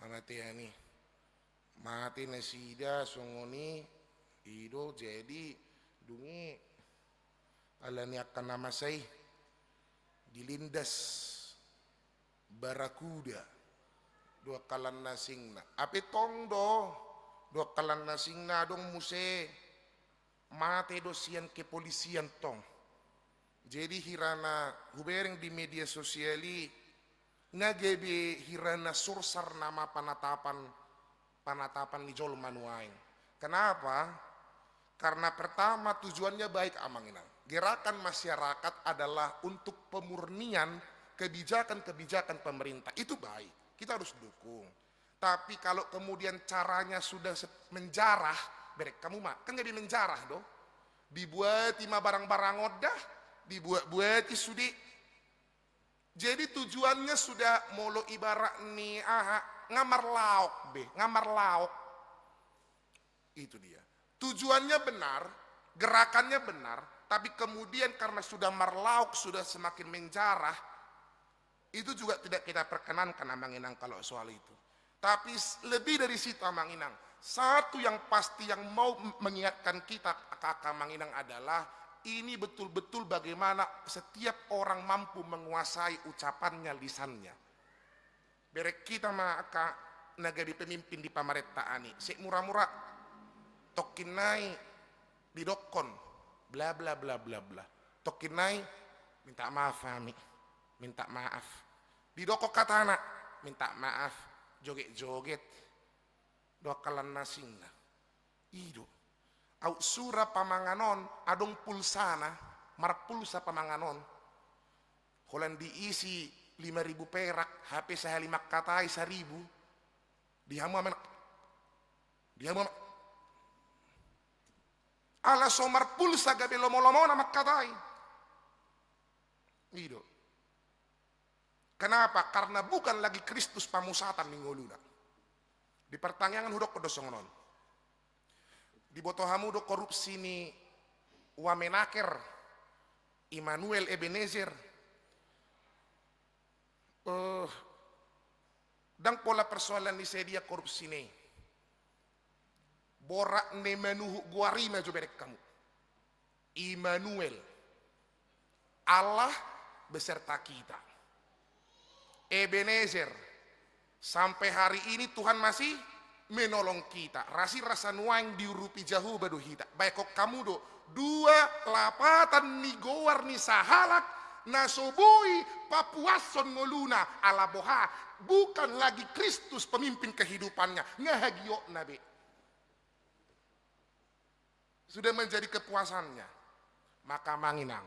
Hamatean i. Mate nasida songon i, i do, jadi dung i ala ni angka na masa i dilindas barakuda do angka lan na asingna. Hape tong do, do angka lan na asingna adong muse mate do sian kepolisian tong. Jadi hirana hubereng di media sosial i, nga gabe hirana sursar nama panatapan, panatapan ni jolma nuaeng. Kenapa? Karena pertama, tujuannya baik, Amang Inang. Gerakan masyarakat adalah untuk pemurnian kebijakan-kebijakan pemerintah. Itu baik. Kita harus dukung. Tapi kalau kemudian caranya sudah se-, menjarah, berek hamu ma, kan jadi menjarah do. Dibuati ma barang-barang on da, dibuat-buati sude. Jadi tujuannya sudah molo ibarat ni aha, nga marlaok be, nga marlaok. Itu dia. Tujuannya benar, gerakannya benar, tapi kemudian karena sudah marlaok, sudah semakin menjarah, itu juga tidak kita perkenankan, Amang Inang, kalau soal itu. Tapi s-, lebih dari situ, Amang Inang, satu yang pasti yang mau m-, mengingatkan kita, Kakak Amang Inang, adalah ini betul-betul bagaimana setiap orang mampu menguasai ucapannya, lisannya. Berek hita ma angka na gabe pemimpin di pamarentaan i. Sek mura-mura. Tongkin nai didokkon bla bla bla bla bla. Tongkin nai minta maaf hami. Minta maaf. Didokkon hatana minta maaf. Joget-joget. Dohot angka na asingna. I do. Aut sura pamangan on, adong pulsana, marpulsa pamangan on. Holan diisi lima ribu perak, hape sahali mangkatai saribu. Di hamu amen. Di hamu amen. Ala so marpulsa gabe lomo-lomona mangkatai. I do. Kenapa? Karena bukan lagi Kristus pamusatan ni ngoluna. Di partangiangan hudokkon do songon on. Diboto hamu do korupsi ni Wamenaker, Immanuel, Ebenezer. Eh, ndang pola persoalan ni sadia korupsina i. Borat ni manuhuk goar i ma jo, berek hamu. Immanuel, Allah beserta kita. Ebenezer, sampai hari ini Tuhan masih menolong kita. Rasirasa nuaeng diurupi Jahowa do hita. Baen hamu do, dua lapatan ni goar ni sahalak na so boi papuashon ngoluna, ala boha, bukan lagi Kristus pemimpin kehidupannya, nga hagiotna be. Sudah menjadi kepuasannya. Maka Amang Inang,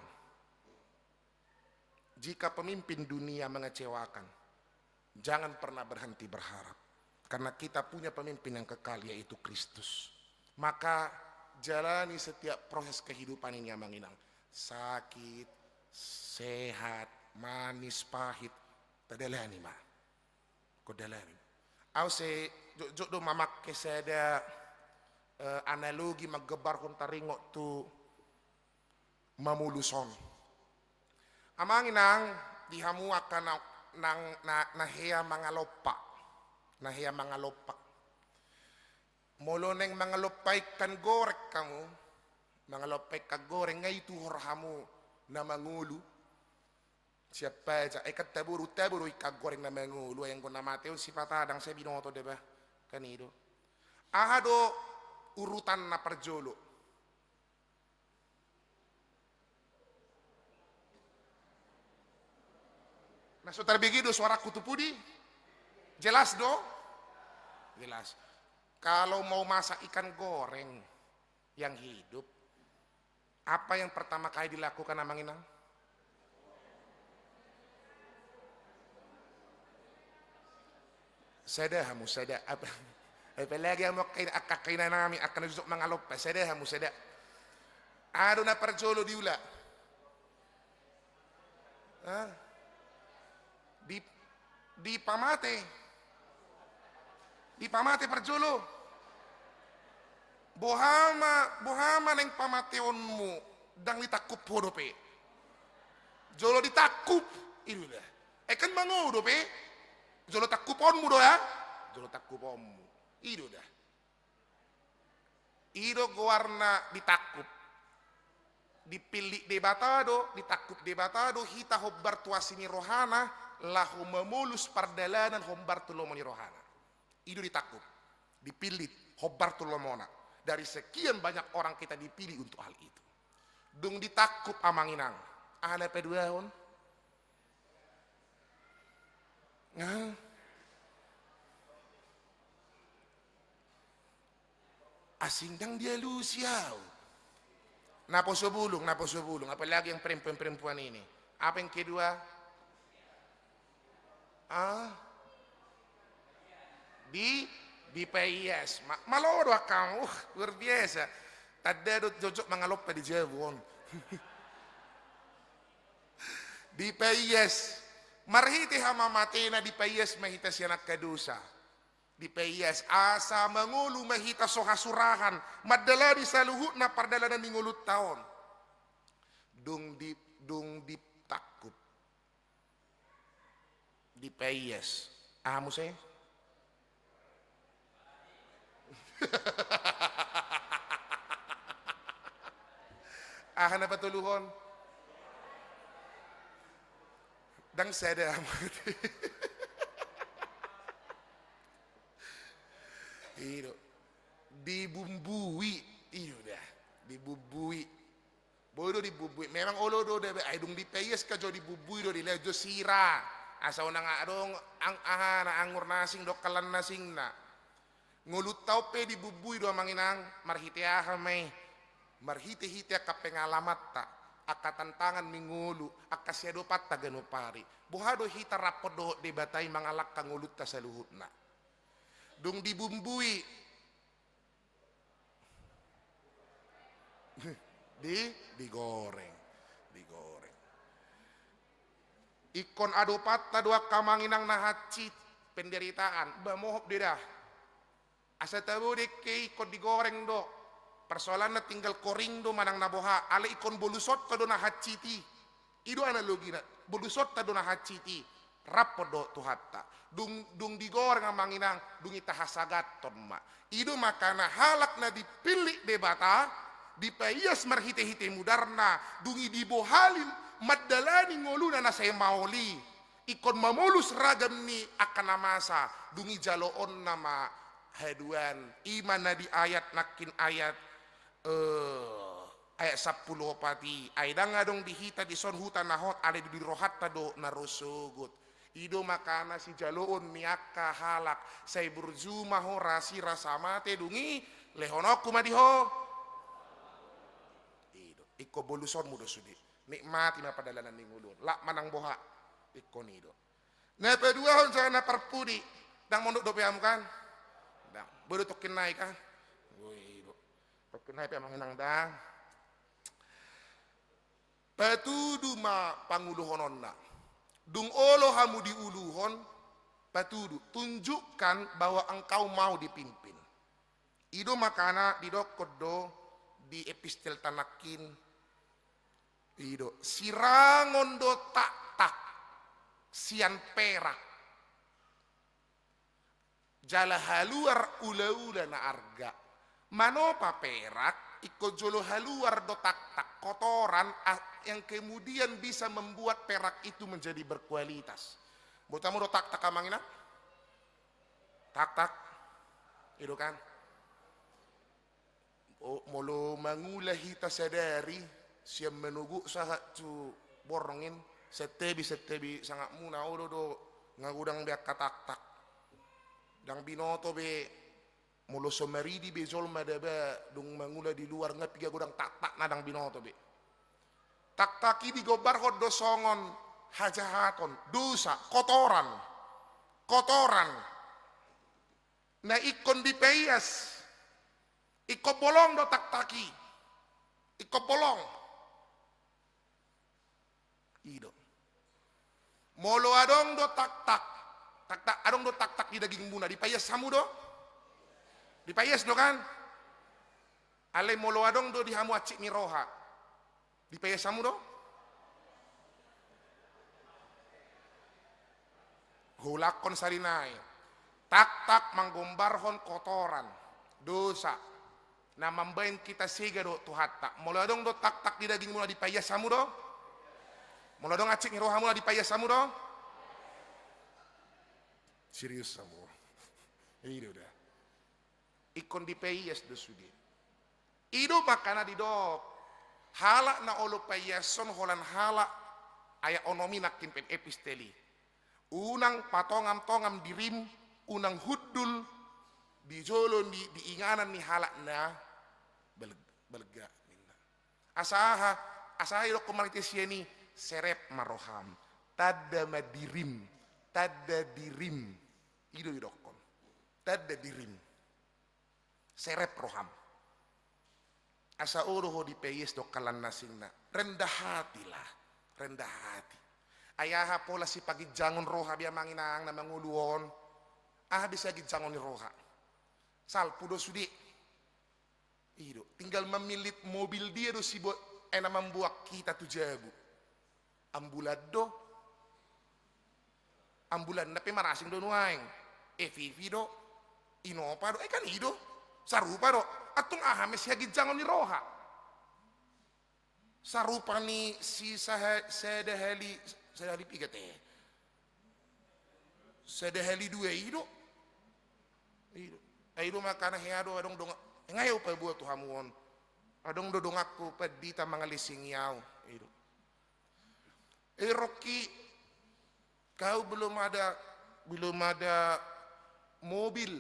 jika pemimpin dunia mengecewakan, jangan pernah berhenti berharap. Karena kita punya pemimpin yang kekal, yaitu Kristus. Maka jalani setiap proses kehidupan ini, Amang Inang. Sakit, sehat, manis, pahit, tadalani ma. Ko dalani. Au se jotjot do mamangke sada, eh, analogi manggambarhon taringot tu mamolus on. Amang Inang, di hamu angka na, nang, na, na hea mangalompa. Na hea mangalompa. Molo naeng mangalompa ikan goreng hamu, mangalompa ikan goreng, nga ituhor hamu na mangolu. Siap paja, eh, kan tabo do, tabo do ikan goreng na mangolu, ai anggo na mate on sipata ndang sai binoto deba. Kan i do. Aha do urutanna parjolo? Na so tarbege do suarangku tu pudi? Jelas do? Jelas. Kalau mau masak ikan goreng, yang hidup. Apa yang pertama kali dilakukan Amang Inang? Sada hamu, sada. Apa? Apalagi hamu angka ina, angka, angka inanami, angka na jotjot mangalompa. Sada hamu, sada. Aha do na parjolo diula? Hah? Di, dipamate. Dipamate parjolo. Boha ma, boha ma naeng pamateonmu, ndang ditangkup ho dope. Jolo ditangkup, i do da. Eh, kan mangolu dope. Jolo tangkuponmu do ya. Jolo tangkuponmu. I do da. I do goarna ditangkup. Dipillit Debata do, ditangkup Debata do hita hombar tu asi ni rohana, laho mamolus pardalanan hombar tu lomo ni rohana. I do ditangkup, dipillit, hombar tu lomona. Dari sekian banyak orang kita dipilih untuk hal itu. Dung ditangkup Amang Inang, aha na paduahon? Hah? Asing ndang dialusi au. Naposo bulung, naposo bulung. Apalagi yang perempuan-perempuan ini. Apa yang kedua? Ah? Di, dipaias. Ma-, malo do angka, uh, luar biasa. Tanda do jotjot mangalompa di jabu on. Dipaias. Marhite hamamatena dipaias ma hita sian angka dosa. Dipaias asa mangolu ma hita so hasurahan, mandalani saluhutna pardalanan ni ngolunta on. Dung di, dung ditangkup. Dipaias. Aha muse? Aha na patoluhon? Ndang sada. I do. Dibumbui. I do da. Dibumbui. Boi do dibumbui. Memang olo do da, ai dung dipaias kan jo dibumbui do, dilehon jo sira. Asa unang adong ang-, aha, na anggur na asing dohot kallang na asingna. Ngolunta on pe dibumbui do amang inang, marhite aha ma i? Marhite-hite angka pengalamanta, angka tantangan ni ngolu, angka siadopanta ganup ari. Boha do hita rap dohot Debata i mangalangka ngolunta saluhutna? Dung dibumbui, di, digoreng, digoreng. Ingkon adopanta do angka amang inang na hansit, penderitaan, ba mohop do da. Asa tabo dengke ingkon digoreng do. Persoalanna tinggal koring do manang na boha, alai ingkon bolusonta do na hansit i. I do analogina, bolusonta do na hansit i. Rap dohot Tuhanta. Dung, dung digoreng amang inang, dung i tahasagathon ma. I do makana halak na dipillit Debata, dipaias marhite-hite mudarna, dung i dibohali mandalani ngoluna na sai maol i. Ingkon mamolus ragam ni angka na masa, dung i jaloonna ma haduan. I ma na di ayat nangkin ayat, eh, ayat sampulu opat i, ai ndang adong di hita dison huta na hot, alai di rohanta do na ro sogot. I do makana sijaloon ni angka halak, sai burju ma ho rasirasa mate, dung i lehononku ma di ho. I do, ingkon bolusonmu do sude. Nikmati ma pardalanan ni ngolu on. Lak manang boha. Ingkon i do. Na paduahon jala na parpudi. Ndang mondok dope hamu kan? Ndang. Boi do tongkin nai kan? Boi do. Tongkin nai pe amang inang ndang. Patudu ma panguluhononna. Dung olo hamu diuluhon, patudu, tunjukkan bahwa engkau mau dipimpin. I do makana didokkon do di epistelta nangkin, i do, sirangon do taktak sian perak, jala haluar ulaula na arga. Manopa perak, ingkon jolo haluar do taktak, kotoran, a-, yang kemudian bisa membuat perak itu menjadi berkualitas. Boto hamu do taktak amang inang? Taktak. I do kan? O, molo mangula hita sadari, sian manogot sahat tu borngin, santabi, santabi sangapmuna, olo do, nga godang be angka taktak. Ndang binoto be, molo so maridi be jolma daba, dung mangula di luar, nga piga godang taktakna ndang binoto be. Taktak i digombarhon do songon hajahaton, dosa, kotoran. Kotoran. Na ingkon dipaias. Ingkon bolong do taktak i. Ingkon bolong. I do. Molo adong do taktak. Taktak, adong do taktak di dagingmuna. Dipaias hamu do? Dipaias do kan? Alai molo adong do di hamu hansit ni roha. Dipaias hamu do? Huulakhon sari nai. Taktak manggombarhon kotoran, dosa, na mambaen hita sega dohot Tuhanta. Molo adong do taktak di dagingmuna, dipaias hamu do? Molo adong hansit ni rohamuna, dipaias hamu do? Serius hamu? I do da. Ingkon dipaias do sude. I do makana didok, halak na olo paiashon holan halak, ayat onom i nangkin pe epistel i. Unang patongam-tongam dirim, unang hundul di jolo ni, di inganan ni halak na bal-, balga, ninna. Asa aha? Asa aha didokkon marhite sian i? Serep ma roham. Tanda ma dirim. Tanda dirim. I do didokkon. Tanda dirim. Serep roham. Asa olo ho dipaias do angka na asingna. Rendah hatilah. Rendah hati. Ai aha pola sipaginjangon roha be amang inang na mangolu on. Aha be siaginjangon ni roha. Salpu do sude. I do. Tinggal mamillit mobil dia do si bo-, ena mamboan hita tu jabu. Ambulan do. Ambulanna pe marasing do nuaeng. E V V do. Innova do. E kan i do. Sarupa do. Antong aha ma siaginjangon ni roha. Sarupa ni si saha-, sada hali, sada hali piga te. Sada hali dua i do. I do. Ai do makana hea do adong dongan. Nga hea upa buat tu hamu on. Adong do donganku pandita mangalisingi au. I do. Eh, Rocky, kau belum ada, belum ada mobil.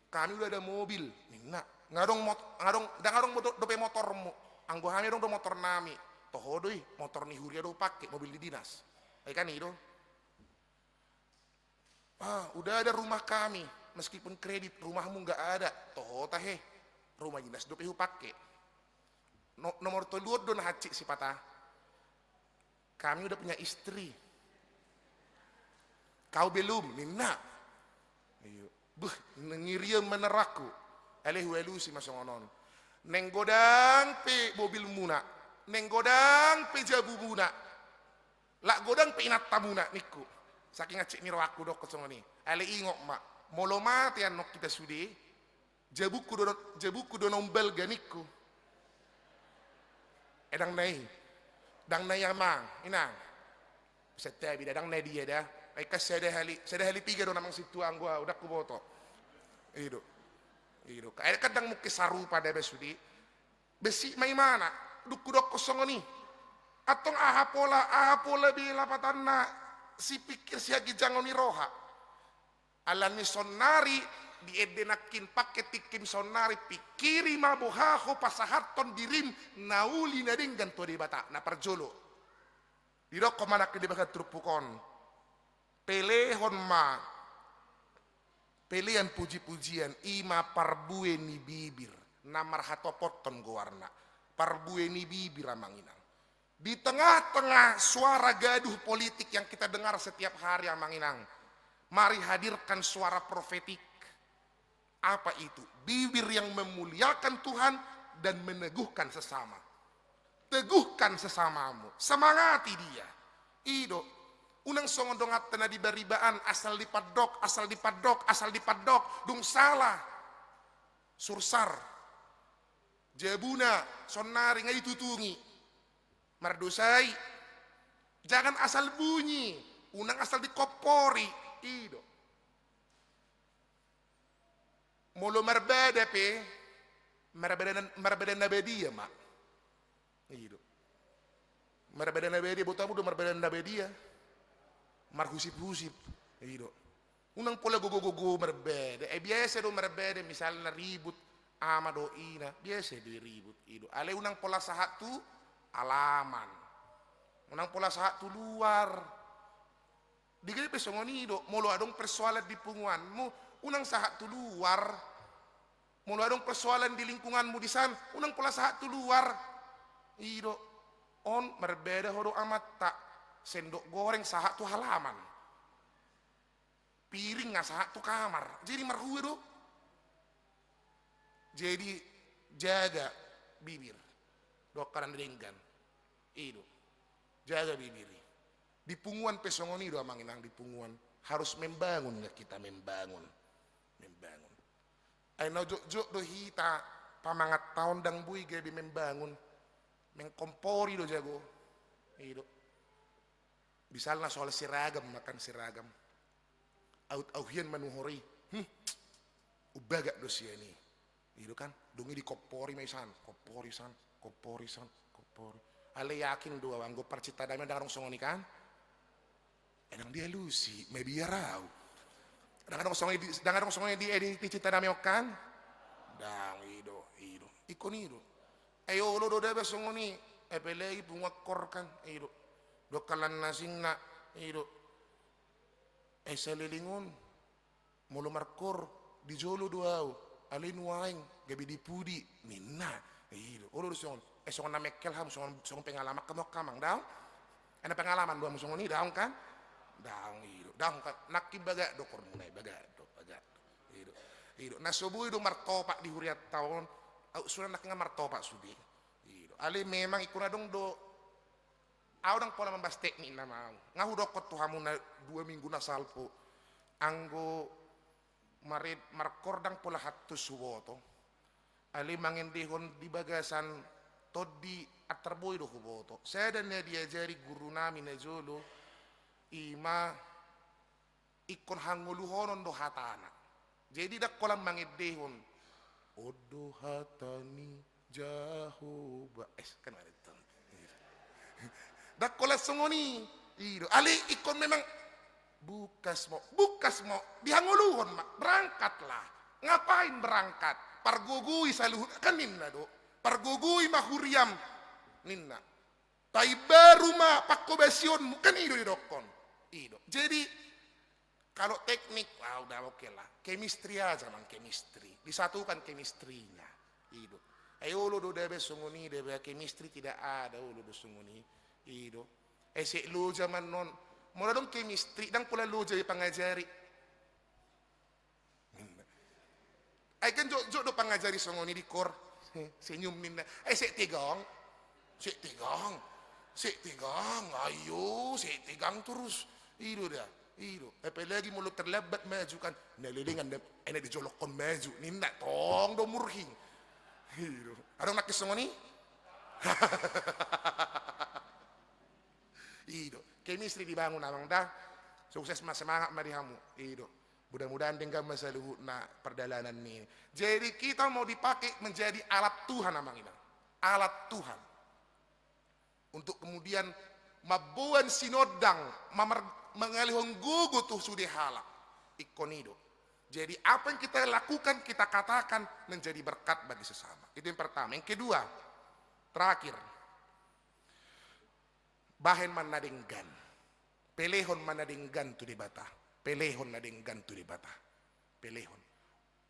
Kami udah ada mobil. Ninna. Nga adong mot-, nga adong, ndang adong do-, dope motormu. Anggo hami adong do motor nami. Toho do i, motor ni huria do hupake, mobil di dinas. Ai kan i do. Ah, udah ada rumah kami, meskipun kredit, rumahmu nggak ada. Toho tahe, rumah dinas dope hupake. No-, nomor tolu on do na hansit sipata. Kami udah punya istri. Kau belum, ninna. Iyo. Beh, ngirian ma naraku. Alai hualusi ma songon on. Naeng godang pe mobilmuna. Naeng godang pe jabumuna. Lak godang pe inantamuna ningku. Saking hansit ni rohangku dokkon songon i. Alai ingot ma. Molo mate annon hita sude. Jabungku do, jabungku do na umbalga ningku. Eh, ndang na i. Ndang na i amang, inang. Santabi da, ndang na dia da. Ai kan sada hali, sada hali piga do na amang sintua anggo au, ndang huboto. I do. I do. Ai kan ndang mungkin sarupa da be sude. Besi ma imana, dung hudokkon songon i. Antong aha pola, aha pola be lapatanna sipikir siaginjangon ni roha. Alani sonnari di ende nangkin pake tingkim sonnari, pikiri ma boha ho pasahathon dirim na uli na denggan tu Debata, na parjolo. Didokkon ma nangkin di bagas turpuk on. Pelehon ma. Pelean puji-pujian, i ma parbue ni bibir. Na marhatopothon goarna. Parbue ni bibir amang inang. Di tengah-tengah suara gaduh politik yang kita dengar setiap hari, amang inang, mari hadirkan suara profetik. Apa itu? Bibir yang memuliakan Tuhan dan meneguhkan sesama. Teguhkan sesamamu, semangati dia. I do, unang songon donganta na di baribaan, asal dipandok, asal dipandok, asal dipandok, dung salah. Sursar. Jabuna, sonnari nga ditutungi. Mardosa i. Jangan asal bunyi, unang asal dikompori. I do. Molo marbada pe, marbada na, marbada na badia ma. I do. Marbada na badia, boto hamu do marbada na badia. Marhusip-husip. I do. Unang pola gogo-gogo marbada. Eh, biasa do marbada, misalna ribut ama dohot ina. Biasa do i ribut. I do. Alai unang pola sahat tu halaman. Unang pola sahat tu luar. Di gabe pe songon i do, molo adong persoalan di punguanmu, unang sahat tu luar. Molo adong persoalan di lingkunganmu di san, unang pola sahat tu luar. I do, on marbada ho dohot amanta, sendok goreng sahat tu halaman. Piring nga sahat tu kamar, jadi marhue do. Jadi jaga bibir. Dohot angka na denggan. I do. Jaga bibir i. Di punguan pe songon i do amang inang, di punguan. Harus membangun nga kita, membangun. Membangun. Ai na jotjot do hita pamangan taon ndang boi gabe membangun. Mengkompori do jago. I do. Misalna soal seragam, makan seragam. Aut au hian manuhor i. Hmm. Umbagak do sian i. I do kan, dung i dikompori ma i san, kompori san, kompori san, kompori. Alai yakin do au, anggo parcinta damai ndang adong songon i kan? Eh, ndang dialusi, mabiar au. Ndang adong songon i di, ndang adong songon i di, eh, di, di cinta damai on kan? Ndang, i do, i do. Ingkon i do. Eh, olo do da be songon i. Eh, apalagi punguan koor kan, i do. Dohot angka na asingna, i do. Eh, saleleng on. Molo markoor, Di jolo do au, alai nuaeng gabe di pudi, ninna. I do, olo do songon, eh, songon na mengkel hamu, songon, songon pengalaman hamu angka amang, daong? Eh, na pengalaman do hamu songon i, daong kan? Daong, i do, daong kan? Nangkin bagak do kormuna i, bagak do, bagak do. I do, i do. Na so boi do martopak di hurianta on, au sude nangkin nga martopak sude. I do. Alai memang ingkon adong do, au ndang pola mambahas teknik nama au. Nga hudokkon tu hamu na dua minggu na salpu. Anggo Maret markor ndang pola hattus huboto. Alai mangendehon di bagasan tondi antar boi do huboto. Sada na diajari guru nami na jolo, ima ingkon hangoluhonon do hatana. Jadi ndang holan mangendehon, on do hata ni Jahowa. Eh, kan ada itu. Ndang holan songon i. I do. Alai ingkon memang bungkas mo, bungkas mo, dihangoluhon ma, berangkatlah. Ngapain berangkat? Pargogoi saluhut, kan ninna do. Pargogoi ma huriam, ninna. Paimbaru ma panghobasionmu, kan i do didokkon. I do. Jadi, kalau teknik, wah, udah oke lah. Chemistry aja, mang, chemistry. Disatukan chemistry-nya. I do. Ai olo do da be songon i, da be chemistry tidak ada, olo do songon i. I do. Ese loja ma annon. Molo adong chemistry, ndang pola loja be pangajari. Ai kan jotjot do pangajari songon i di kor. Senyum ninna. Eh, sek tegang. Sek tegang. Sek tegang. Ayo, sek tegang terus. I do da. I do. Apalagi molo terlambat maju kan. Na lelengan da. Enak dijolokkon maju. Ninna tong do murhing. I do. Adong nangkin songon i? I do. Chemistry dibangun, amang, da. Sukses ma, semangat ma di hamu. I do. Mudah-mudahan denggan ma saluhutna pardalanan ni. Jadi kita mau dipakai menjadi alat Tuhan, amang inang. Alat Tuhan. Untuk kemudian mamboan sinondang, mamer-, mangalehon gogo tu sude halak. Ingkon i do. Jadi apa yang kita lakukan, kita katakan menjadi berkat bagi sesama. Itu yang pertama. Yang kedua, terakhir. Bahen ma na denggan. Pelehon ma na denggan tu Debata. Pelehon na denggan tu Debata. Pelehon.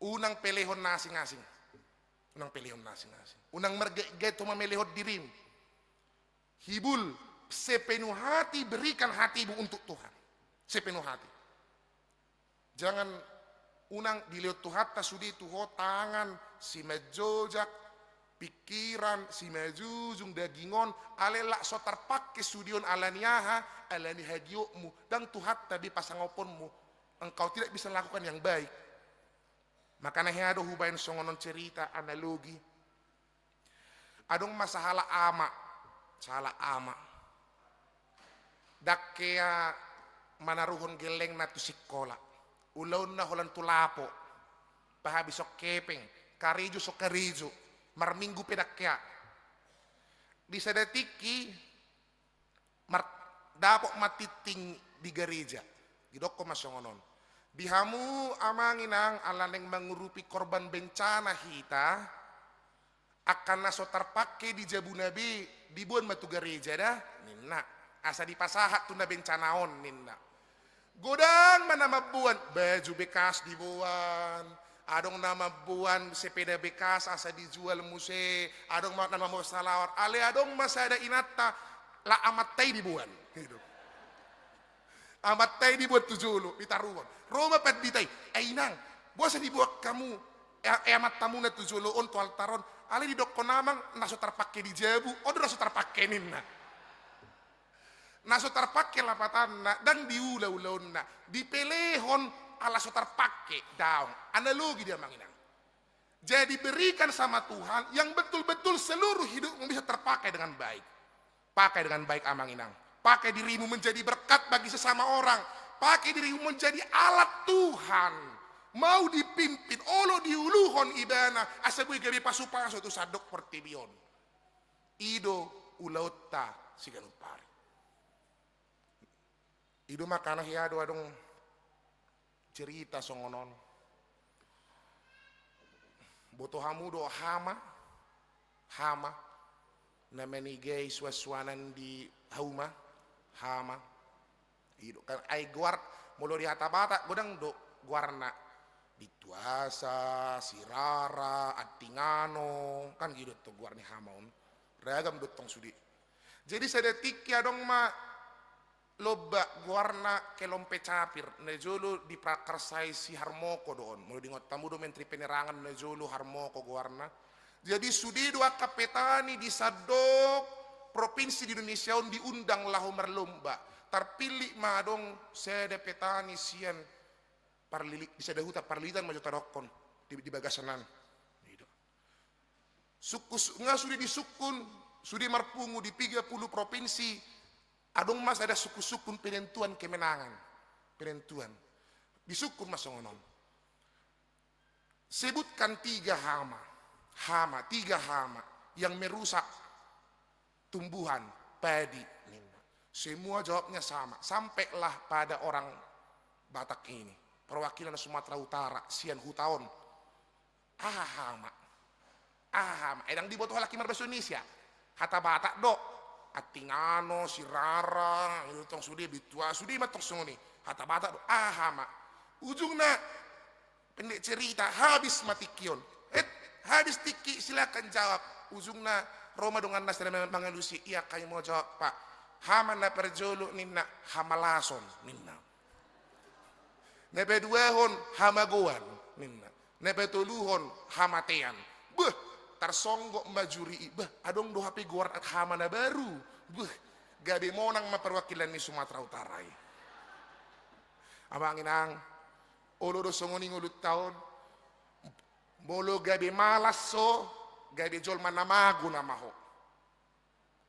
Unang pelehon na asing-asing. Unang pelehon na asing-asing. Unang margait-gait ho mamelehon dirim. Hibul, sepenuh hati berikan hatimu untuk Tuhan. Sepenuh hati. Jangan, unang dilehon Tuhanta sude tu ho tangan simanjojak, pikiran simajujung, daging on, alai lak so tarpangke sude on ala ni aha, ala ni hagiotmu, ndang Tuhanta be pasangaponmu, engkau tidak bisa lakukan yang baik. Makana hea do hubahen songon on cerita analogi. Adong ma sahalak ama, sahalak ama. Ndang hea manaruhon gellengna tu sikola. Ulaonna holan tu lapo. Pahabishon hepeng, karejo so karejo. Marminggu pe ndang hea. Di sada tingki, mar-, dapot ma tingting di gareja. Didokkon ma songon on. Di hamu, amang inang, ala naeng mangurupi korban bencana hita, angka na so tarpangke di jabuna be, diboan ma tu gareja da, ninna. Asa dipasahat tu na bencana on, ninna. Godang ma na mamboan, baju bekas diboan, adong na mamboan sepeda bekas asa dijual muse, adong ma na mamboan salawar, alai adong ma sada inanta, lak amanta i diboan. Gitu. Amanta i diboan tu jolo, ditaruhon. Ro ma pandita i, "Eh, inang, boasa diboan hamu, eh, eh, amantamuna tu jolo on, tu altar on?" "Alai didokkon amang, na so tarpangke di jabu, on do na so tarpangke," ninna. Na so tarpangke lapatanna, ndang diula ulaonna, dipelehon ala so tarpangke, daong. Analogi dia, amang inang. Jadi berikan sama Tuhan yang betul-betul seluruh hidupmu bisa terpakai dengan baik. Pakai dengan baik, amang inang. Pakai dirimu menjadi berkat bagi sesama orang. Pakai dirimu menjadi alat Tuhan. Mau dipimpin, olo diuluhon ibana, asa boi gabe pasu-pasu tu sandok portibi on. I do ulaonta siganup ari. I do makana hea do adong cerita songon on. Boto hamu do Hama, Hama, na manigai suan-suanan di hauma, Hama. I do, kan ai goar, molo di hata Batak godang do goarna. Bintuasa, Sirara, Antingano, kan gitu do tong goar ni hama on. Ragam do tong sude. Jadi sada tingki adong ma lomba goarna Kelompe Capir, na jolo diprakarsai si Harmoko do on. Molo diingot hamu do Menteri Penerangan na jolo Harmoko goarna. Jadi sude do angka petani di sandok provinsi di Indonesia on diundang laho marlomba. Tarpillit ma adong sada petani sian Parlili-, di sada huta Parlilitan ma jo tadokkon di, di bagasan an. Gitu. Sungkun, su-, nga sude disungkun, sude marpungu di piga pulu provinsi, adong ma sada sungkun-sungkun penentuan kemenangan. Penentuan. Disungkun ma songon on. Sebutkan tiga hama, hama, tiga hama yang merusak tumbuhan padi, ninna. Semua jawabnya sama, sampailah pada orang Batak ini, perwakilan Sumatera Utara, sian huta on. Aha hama? Aha hama? Ai ndang diboto halak i marbaso Indonesia. Hata Batak do. Antingano, Sirara, tong sude, Bintua, sude ma tong songon i. Hata Batak do. Aha hama? Ujungna, pendek cerita, habis ma tingki on. Eh, habis tingki, silakan jawab. Ujungna, ro ma donganna sada ma-, mangalusi, ia kai mau jawab, Pak. Hama na parjolo ninna, hamalason ninna. Na paduahon, hamagoan ninna. Na patoluhon, hamatean. Beh, tarsonggot ma juri i. Beh, adong do hape goar hama na baru. Beh, gabe monang ma perwakilan ni Sumatera Utara i. Amang inang, olo do songon i ngolunta on, molo gabe malas ho, gabe jolma na mago nama ho.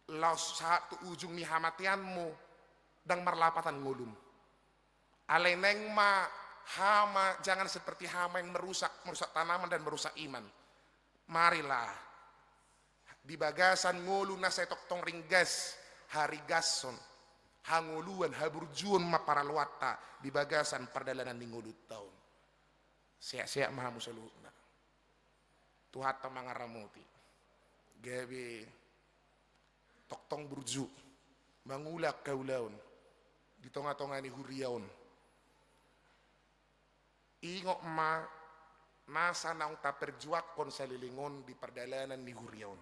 Laos sahat tu ujung ni hamateanmu, ndang marlapatan ngolum. Alai naeng ma hama, jangan seperti hama yang merusak, merusak tanaman dan merusak iman. Marilah, di bagasan ngolu na sai tongtong ringgas, haringashon, hangoluan, haburjuon ma paraloanta di bagasan pardalanan ni ngolunta on. Sehat-sehat ma hamu saluhutna. Tuhanta mangaramoti. Gabe tongtong burju, mangula angka ulaon di tonga-tonga ni huria on. Ingot ma nasa naung taperjuangkon saleleng on di pardalanan ni huria on.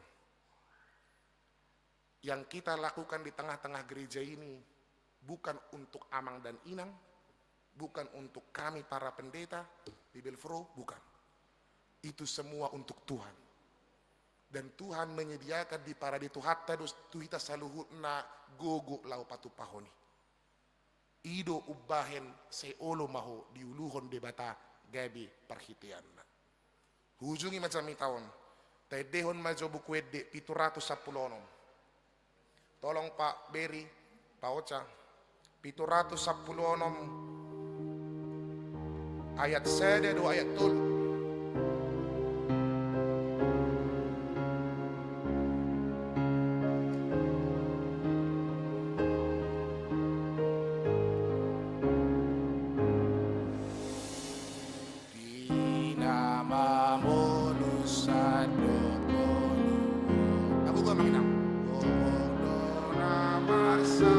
Yang kita lakukan di tengah-tengah gereja ini bukan untuk amang dan inang, bukan untuk kami para pendeta di Belvro, bukan. Itu semua untuk Tuhan. Dan Tuhan menyediakan di parade Tuhanta do tu hita saluhutna gogo laho patupahon i. I do umbahen sai olo ma ho diuluhon Debata gabe parhiteanna. Huujungi ma jamita on, taendehon ma jo Buku Ende pitu ratus sampulu onom. Tolong Pak Beri, Pak Ocha, pitu ratus sampulu onom ayat sada do ayat tolu. Di na mamolus sandok ngolu. Lagu gua manginang. Gomong do na marsa.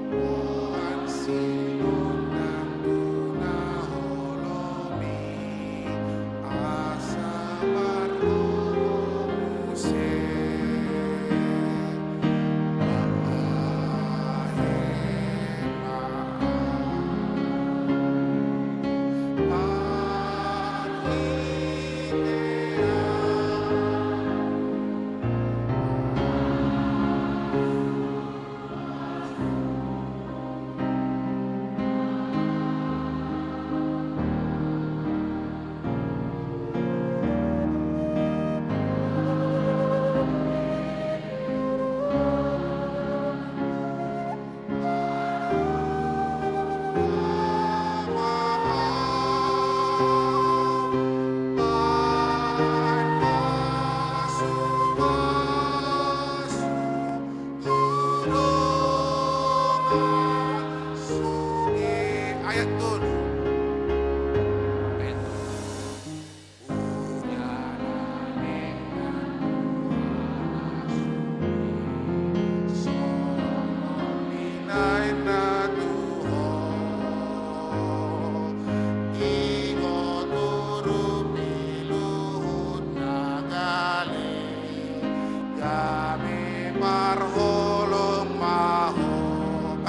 Boan sinondang tu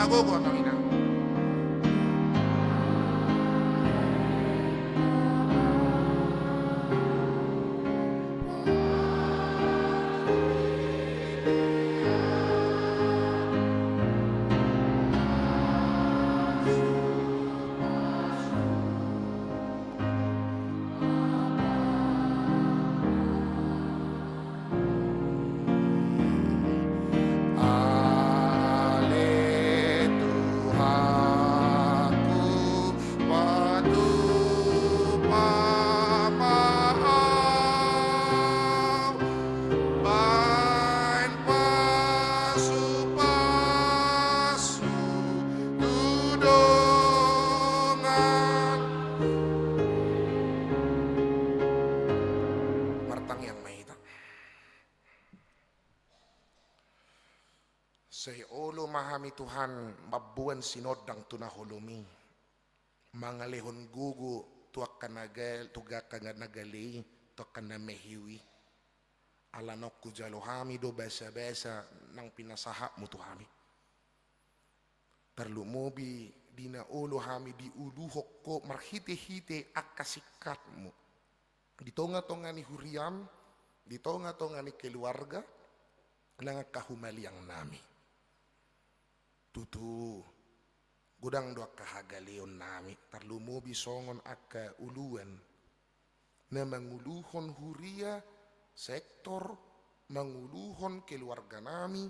Gogo, amang inang. Ale Tuhanku, patupa ma au, baen pasupasu tu dongan. Martangiang ma hita. Sai olo ma hami, Tuhan, mamboan sinondang tu na holom i, mangalehon gogo tu angka na gal-, tu angka na gale i, tu angka na mehiu i. Ala naung hujalo hami do basabasa nang pinasahatmu tu hami. Tarlumobi di na olo hami diuluhon Ho marhitehite angka singkatmu di tongatonga ni huriam, di tongatonga ni keluarga, nang angka humaliangnami. Tutu, godang do angka hagaleonnami, tarlumobi songon angka uluan na manguluhon huria, sektor, manguluhon keluarganami,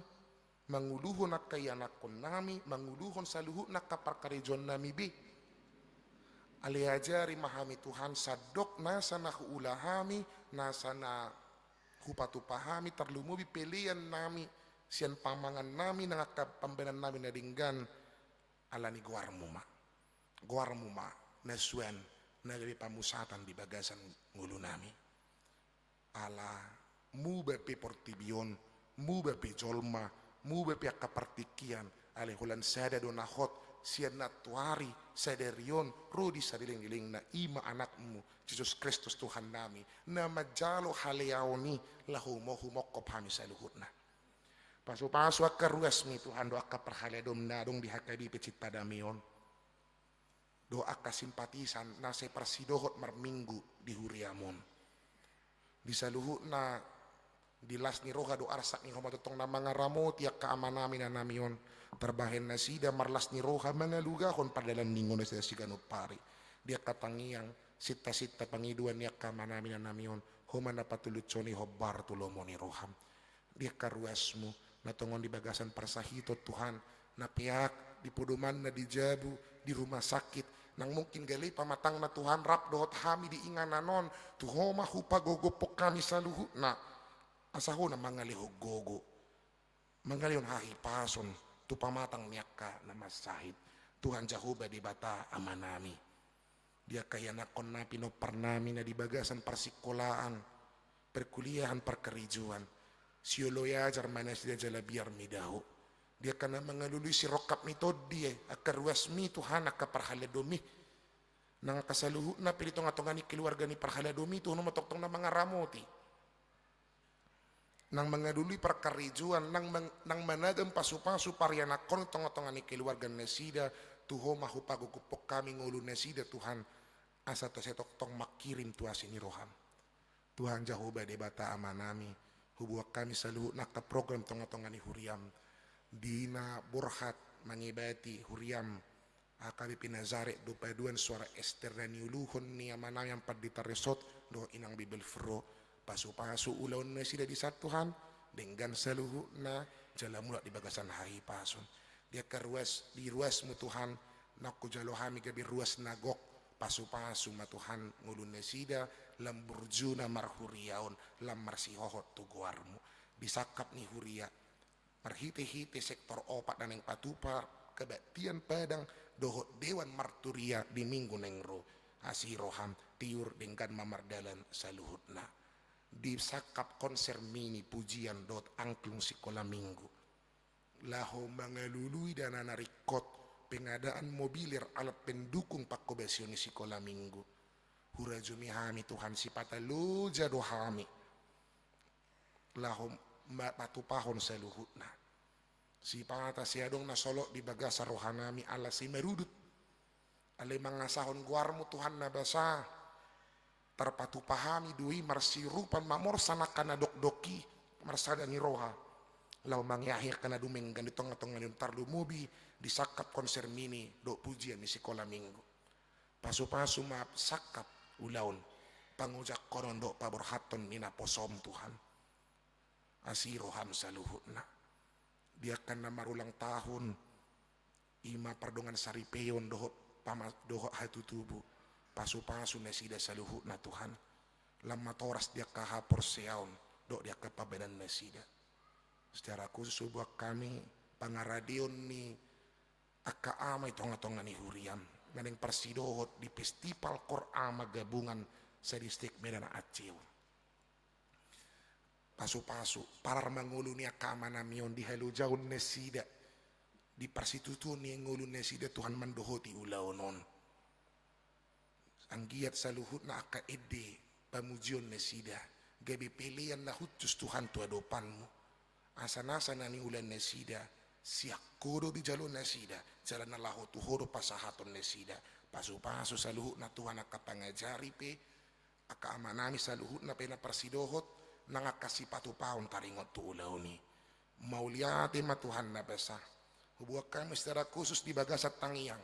manguluhon angka ianakkonnami, manguluhon saluhutna angka parkarejoannami be. Alai ajari ma hami, Tuhan, sandok nasa na huula hami, nasa na hupatupa hami, tarlumobi peleannami sian pamangannami nang angka pambahenannami na denggan, ala ni goarmu ma. Goarmu ma na suan, na gabe pamusatan di bagasan ngolunami. Ala muba pe portibi on, muba pe jolma, muba pe angka partingkian, alai holan sada do na hot sian nantoari sadari on ro di salelenglelengna, i ma Anakmu, Jesus Kristus Tuhannami, na manjalo haleaon i laho humongkop hami saluhutna. Pasupasu angka ruasmi, Tuhan, dohot angka parhaladomi na adong di H K B P Cinta Damai on, dohot angka simpatisan na sai parsidohot marminggu di huriam on. Di saluhutna, di las ni roha dohot arsak ni Ho ma tongtong na mangaramoti angka amanami inanami on, tarbahen nasida marlas ni roha mangalugahon pardalan ni ngolu nasida siganup ari. Di angka tangiang, sintasinta pangidoan ni angka amanami inanami on, Ho ma na patulushon i hombar tu lomo ni roham. Di angka ruasmu, na tongon di bagasan parsahiton, Tuhan, na peak, di podomanna, di jabu, di rumah sakit, nang mungkin gale i pamatangna, Tuhan, rap dohot hami di inganan on, tu Ho ma hupagogophon hami saluhutna, asa Ho na mangalehon gogo, mangalehon hahipason tu pamatang ni angka na mansahit, Tuhan Jahowa Debata Amanami. Di angka ianakkon na pinomparnami na di bagasan parsingkolaan, perkuliahan, parkarejoan, sioloi ajar ma nasida jala biar mida Ho. Di angka na mangalului sirongkap ni tondi, angka ruasmi, Tuhan, angka parhaladomi, nang angka saluhutna pe di tongatonga ni keluarga ni parhaladomi, Tuhan, Ho ma tongtong na mangaramoti. Nang mangalului parkarejoan, nang mang-, nang managam pasupasu parianakkon di tongatonga ni keluarga nasida, tu Ho ma hupagogophon hami ngolu nasida, Tuhan, asa to sai tongtong mangkirim tu asi ni roham. Tuhan Jahowa Debata Amanami, huboan hami saluhutna angka program tongatonga ni huriam, di na borhat mangebati huriam, H K B P Nazaret do paduan Suara Ester na niuluhon ni amanami Ampang Dita Resort dohot Inang Bibelvrouw, pasupasu ulaon nasida di san, Tuhan, denggan saluhutna, jala mulak di bagasan hahipason. Di angka ruas, di ruasmu, Tuhan, na hujalo hami gabe ruas na gok, pasupasu ma, Tuhan, ngolu nasida, lam burju na marhuria on, lam marsihohot tu goarmu. Di sangkap ni huria, marhitehite sektor opat na naeng patupa kebaktian Padang dohot Dewan Marturia di minggu naeng ro, asi roham, tiur denggan ma mardalan saluhutna. Di sangkap konser mini pujian dohot angklung sikola minggu, laho mangalului dana na ringkot, pengadaan mobiler, alat pendukung pangkobasion ni sikola minggu, hurajumi hami, Tuhan, sipata loja do hami laho ma-, patupahon saluhutna. Sipata sai adong na solot di bagasan rohanami ala sai marudut. Alai mangasahon goarmu Tuhan na basa, tarpatupa hami do i marsiurupan mamorsan angka na dokdok i marsada ni roha, laho mangeahi angka na dumenggan di tongatonga ni on, tarlumobi di sangkap konser mini dohot pujian ni sikola minggu. Pasupasu ma sangkap ulaon, pangojangkonon dohot paborhathon ni naposom Tuhan. Asi roham saluhutna. Di angka na marulang tahun, ima pardongan saripeon dohot pama-, dohot hatutubu. Pasupasu nasida saluhutna Tuhan. Lam matoras di angka haporseaon dohot di angka pambahenan nasida. Secara khusus huboan hami pangaradeon ni angka ama i tongatonga ni huriam, na naeng parsidohot di festival Koor Ama Gabungan se-distrik Medan Aceh on. Pasupasu, parar ma ngolu ni angka amanami on di halojaon nasida, di parsitutuon ni ngolu nasida Tuhan mandohoti ulaon on. Anggiat saluhutna angka ende pamujion nasida gabe pelean na hushus Tuhan tu adopanmu. Asa nasa na niula nasida, sian Ho do dijalo nasida, jala na laho tu Ho do pasahaton nasida. Pasupasu saluhutna Tuhan angka pangajari pe, angka amanami saluhutna pe na parsidohot, nang angka sipatupaon taringot tu ulaon i. Mauliate ma Tuhan na basa. Huboan hami secara khusus di bagasan tangiang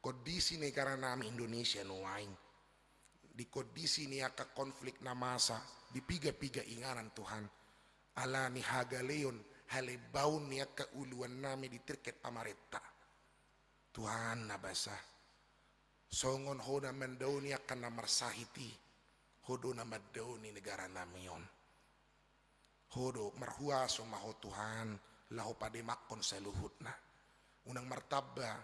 kondisi negaranami Indonesia nuaeng. Di kondisi ni angka konflik na masa di pigapiga inganan Tuhan. Ala ni hagaleon, halembaon ni angka uluannami di tingki pamarenta. Tuhan na basa. Songon Ho na mandaoni angka na marsahit i, Ho do na mandaoni negaranami on. Ho do, marhuaso ma Ho Tuhan, laho pademanghon saluhutna. Unang martamba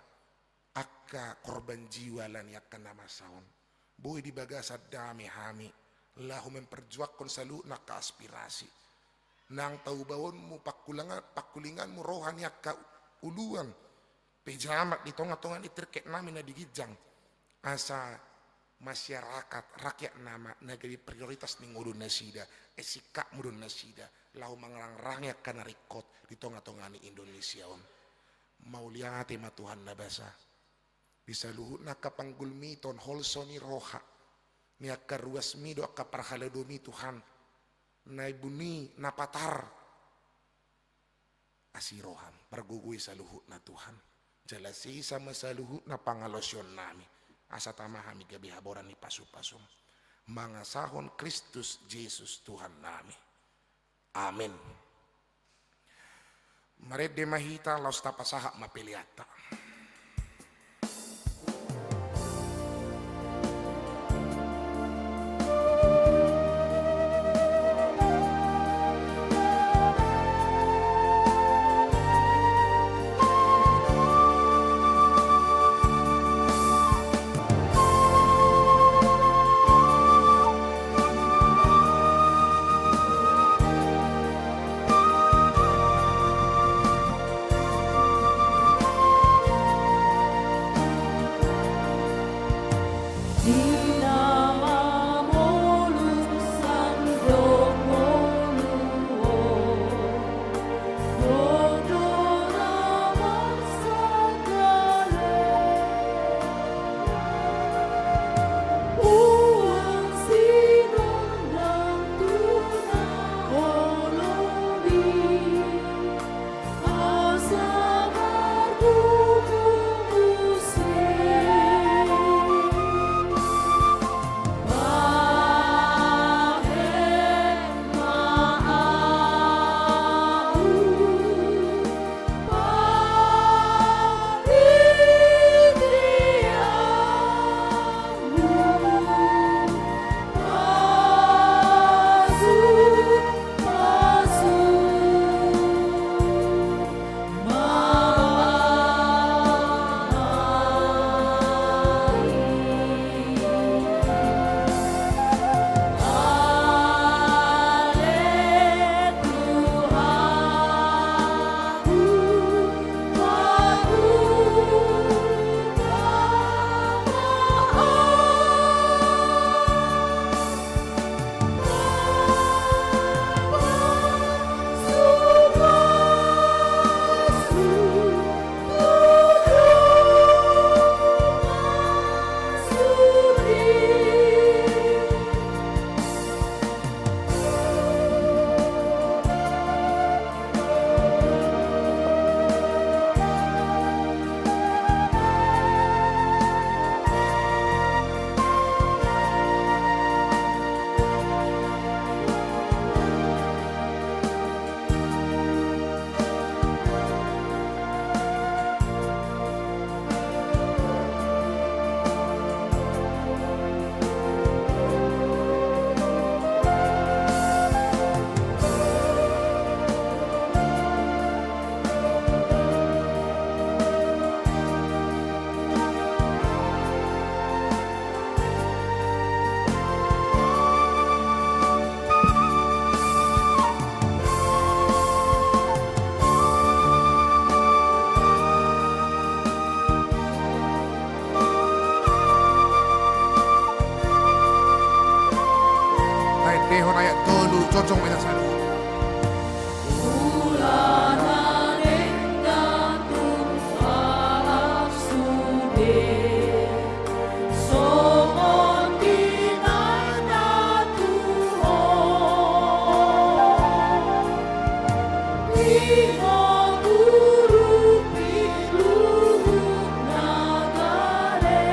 angka korban jiwa ala ni angka na masa on. Boi di bagasan dame hami, laho memperjuangkon saluhutna angka aspirasi. Nang taubaonmu, pangkulingan-, pangkulinganmu roha ni angka uluan pejabat di tongatonga ni tingkinami na di ginjang. Asa masyarakat, rakyat nama na gabe prioritas ni ngolu nasida, e sikapmu do nasida, laho mangarangrangi angka na ringkot di tongatonga ni Indonesia on. Mauliate ma Tuhan na basa. Di saluhutna angka panggulmiton, holso ni roha ni angka ruasmi dohot angka parhaladomi Tuhan. Na ibuni, na patar. Asi roham, pargogoi saluhutna Tuhan. Jala sesa ma saluhutna pangalaosionnami. Asa tama hami gabe haboran ni pasupasum. Mangasahon Kristus Jesus Tuhannami. Amin. Marende ma hita laos tapasahat ma peleanta. Lehon ayat tolu, jongjong ma hita saluhut. Ula na denggan tu halak sude, songon tinanda tu ho. Limo guru piluhut na gale.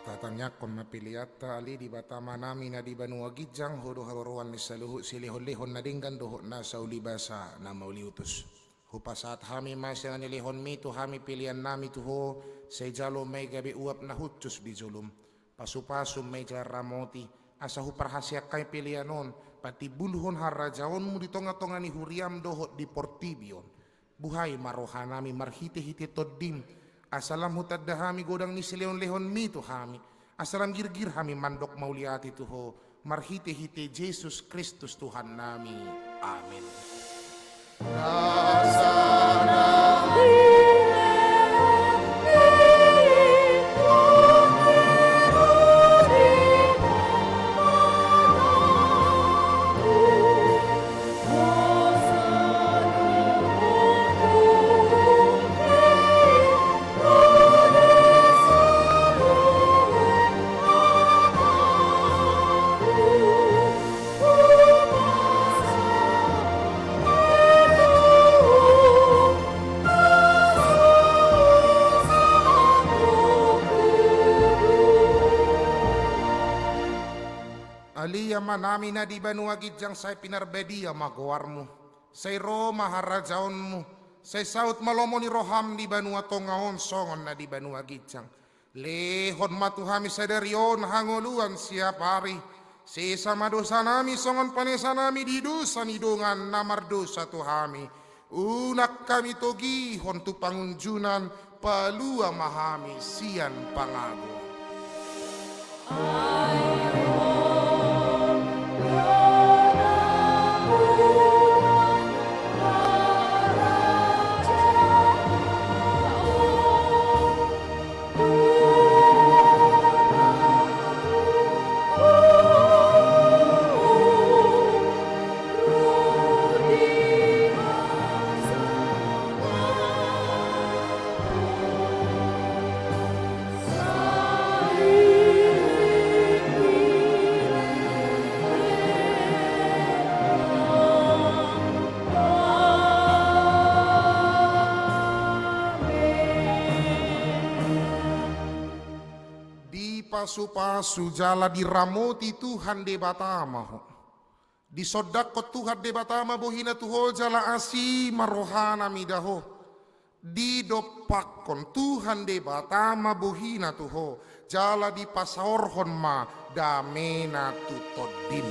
Tatangiangkon ma peleanta. Ale Debata Amanami na di banua ginjang, Ho do haroroan ni saluhut silehonlehon na denggan dohot nasa ulibasa na mauliutus. Hupasahat hami ma sian na nilehonmi tu hami peleannami tu Ho, sai jalo ma i gabe uap na hushus di jolom. Pasupasu ma i jala ramoti, asa huparhaseang hami pelean on patimbulhon harajaonmu di tongatonga ni huriam dohot di portibi on. Buhai ma rohanami marhitehite Tondim, asa lam hutanda hami godang ni silehonlehonmi tu hami, asa lam girgir hami mandok mauliate tu Ho, marhitehite Jesus Kristus Tuhannami. Amen. Ale Amanami na di banua ginjang, sai pinarbadia ma goarmu. Sai ro ma harajaonmu, sai saut ma lomo ni roham di banua tonga on songon na di banua ginjang. Lehon ma tu hami sadari on hangoluan siapari. Sesa ma dosanami songon panesanami di dosa ni dongan na mardosa tu hami. Unang hami togihon tu pangunjunan, palua ma hami sian pangago. Dipasupasu jala diramoti Tuhan Debata ma ho. Disondangkon Tuhan Debata ma bohina tu ho jala asi ma rohana mida ho. Didompakkon Tuhan Debata ma bohina tu ho jala dipasaorhon ma damena tu tondim.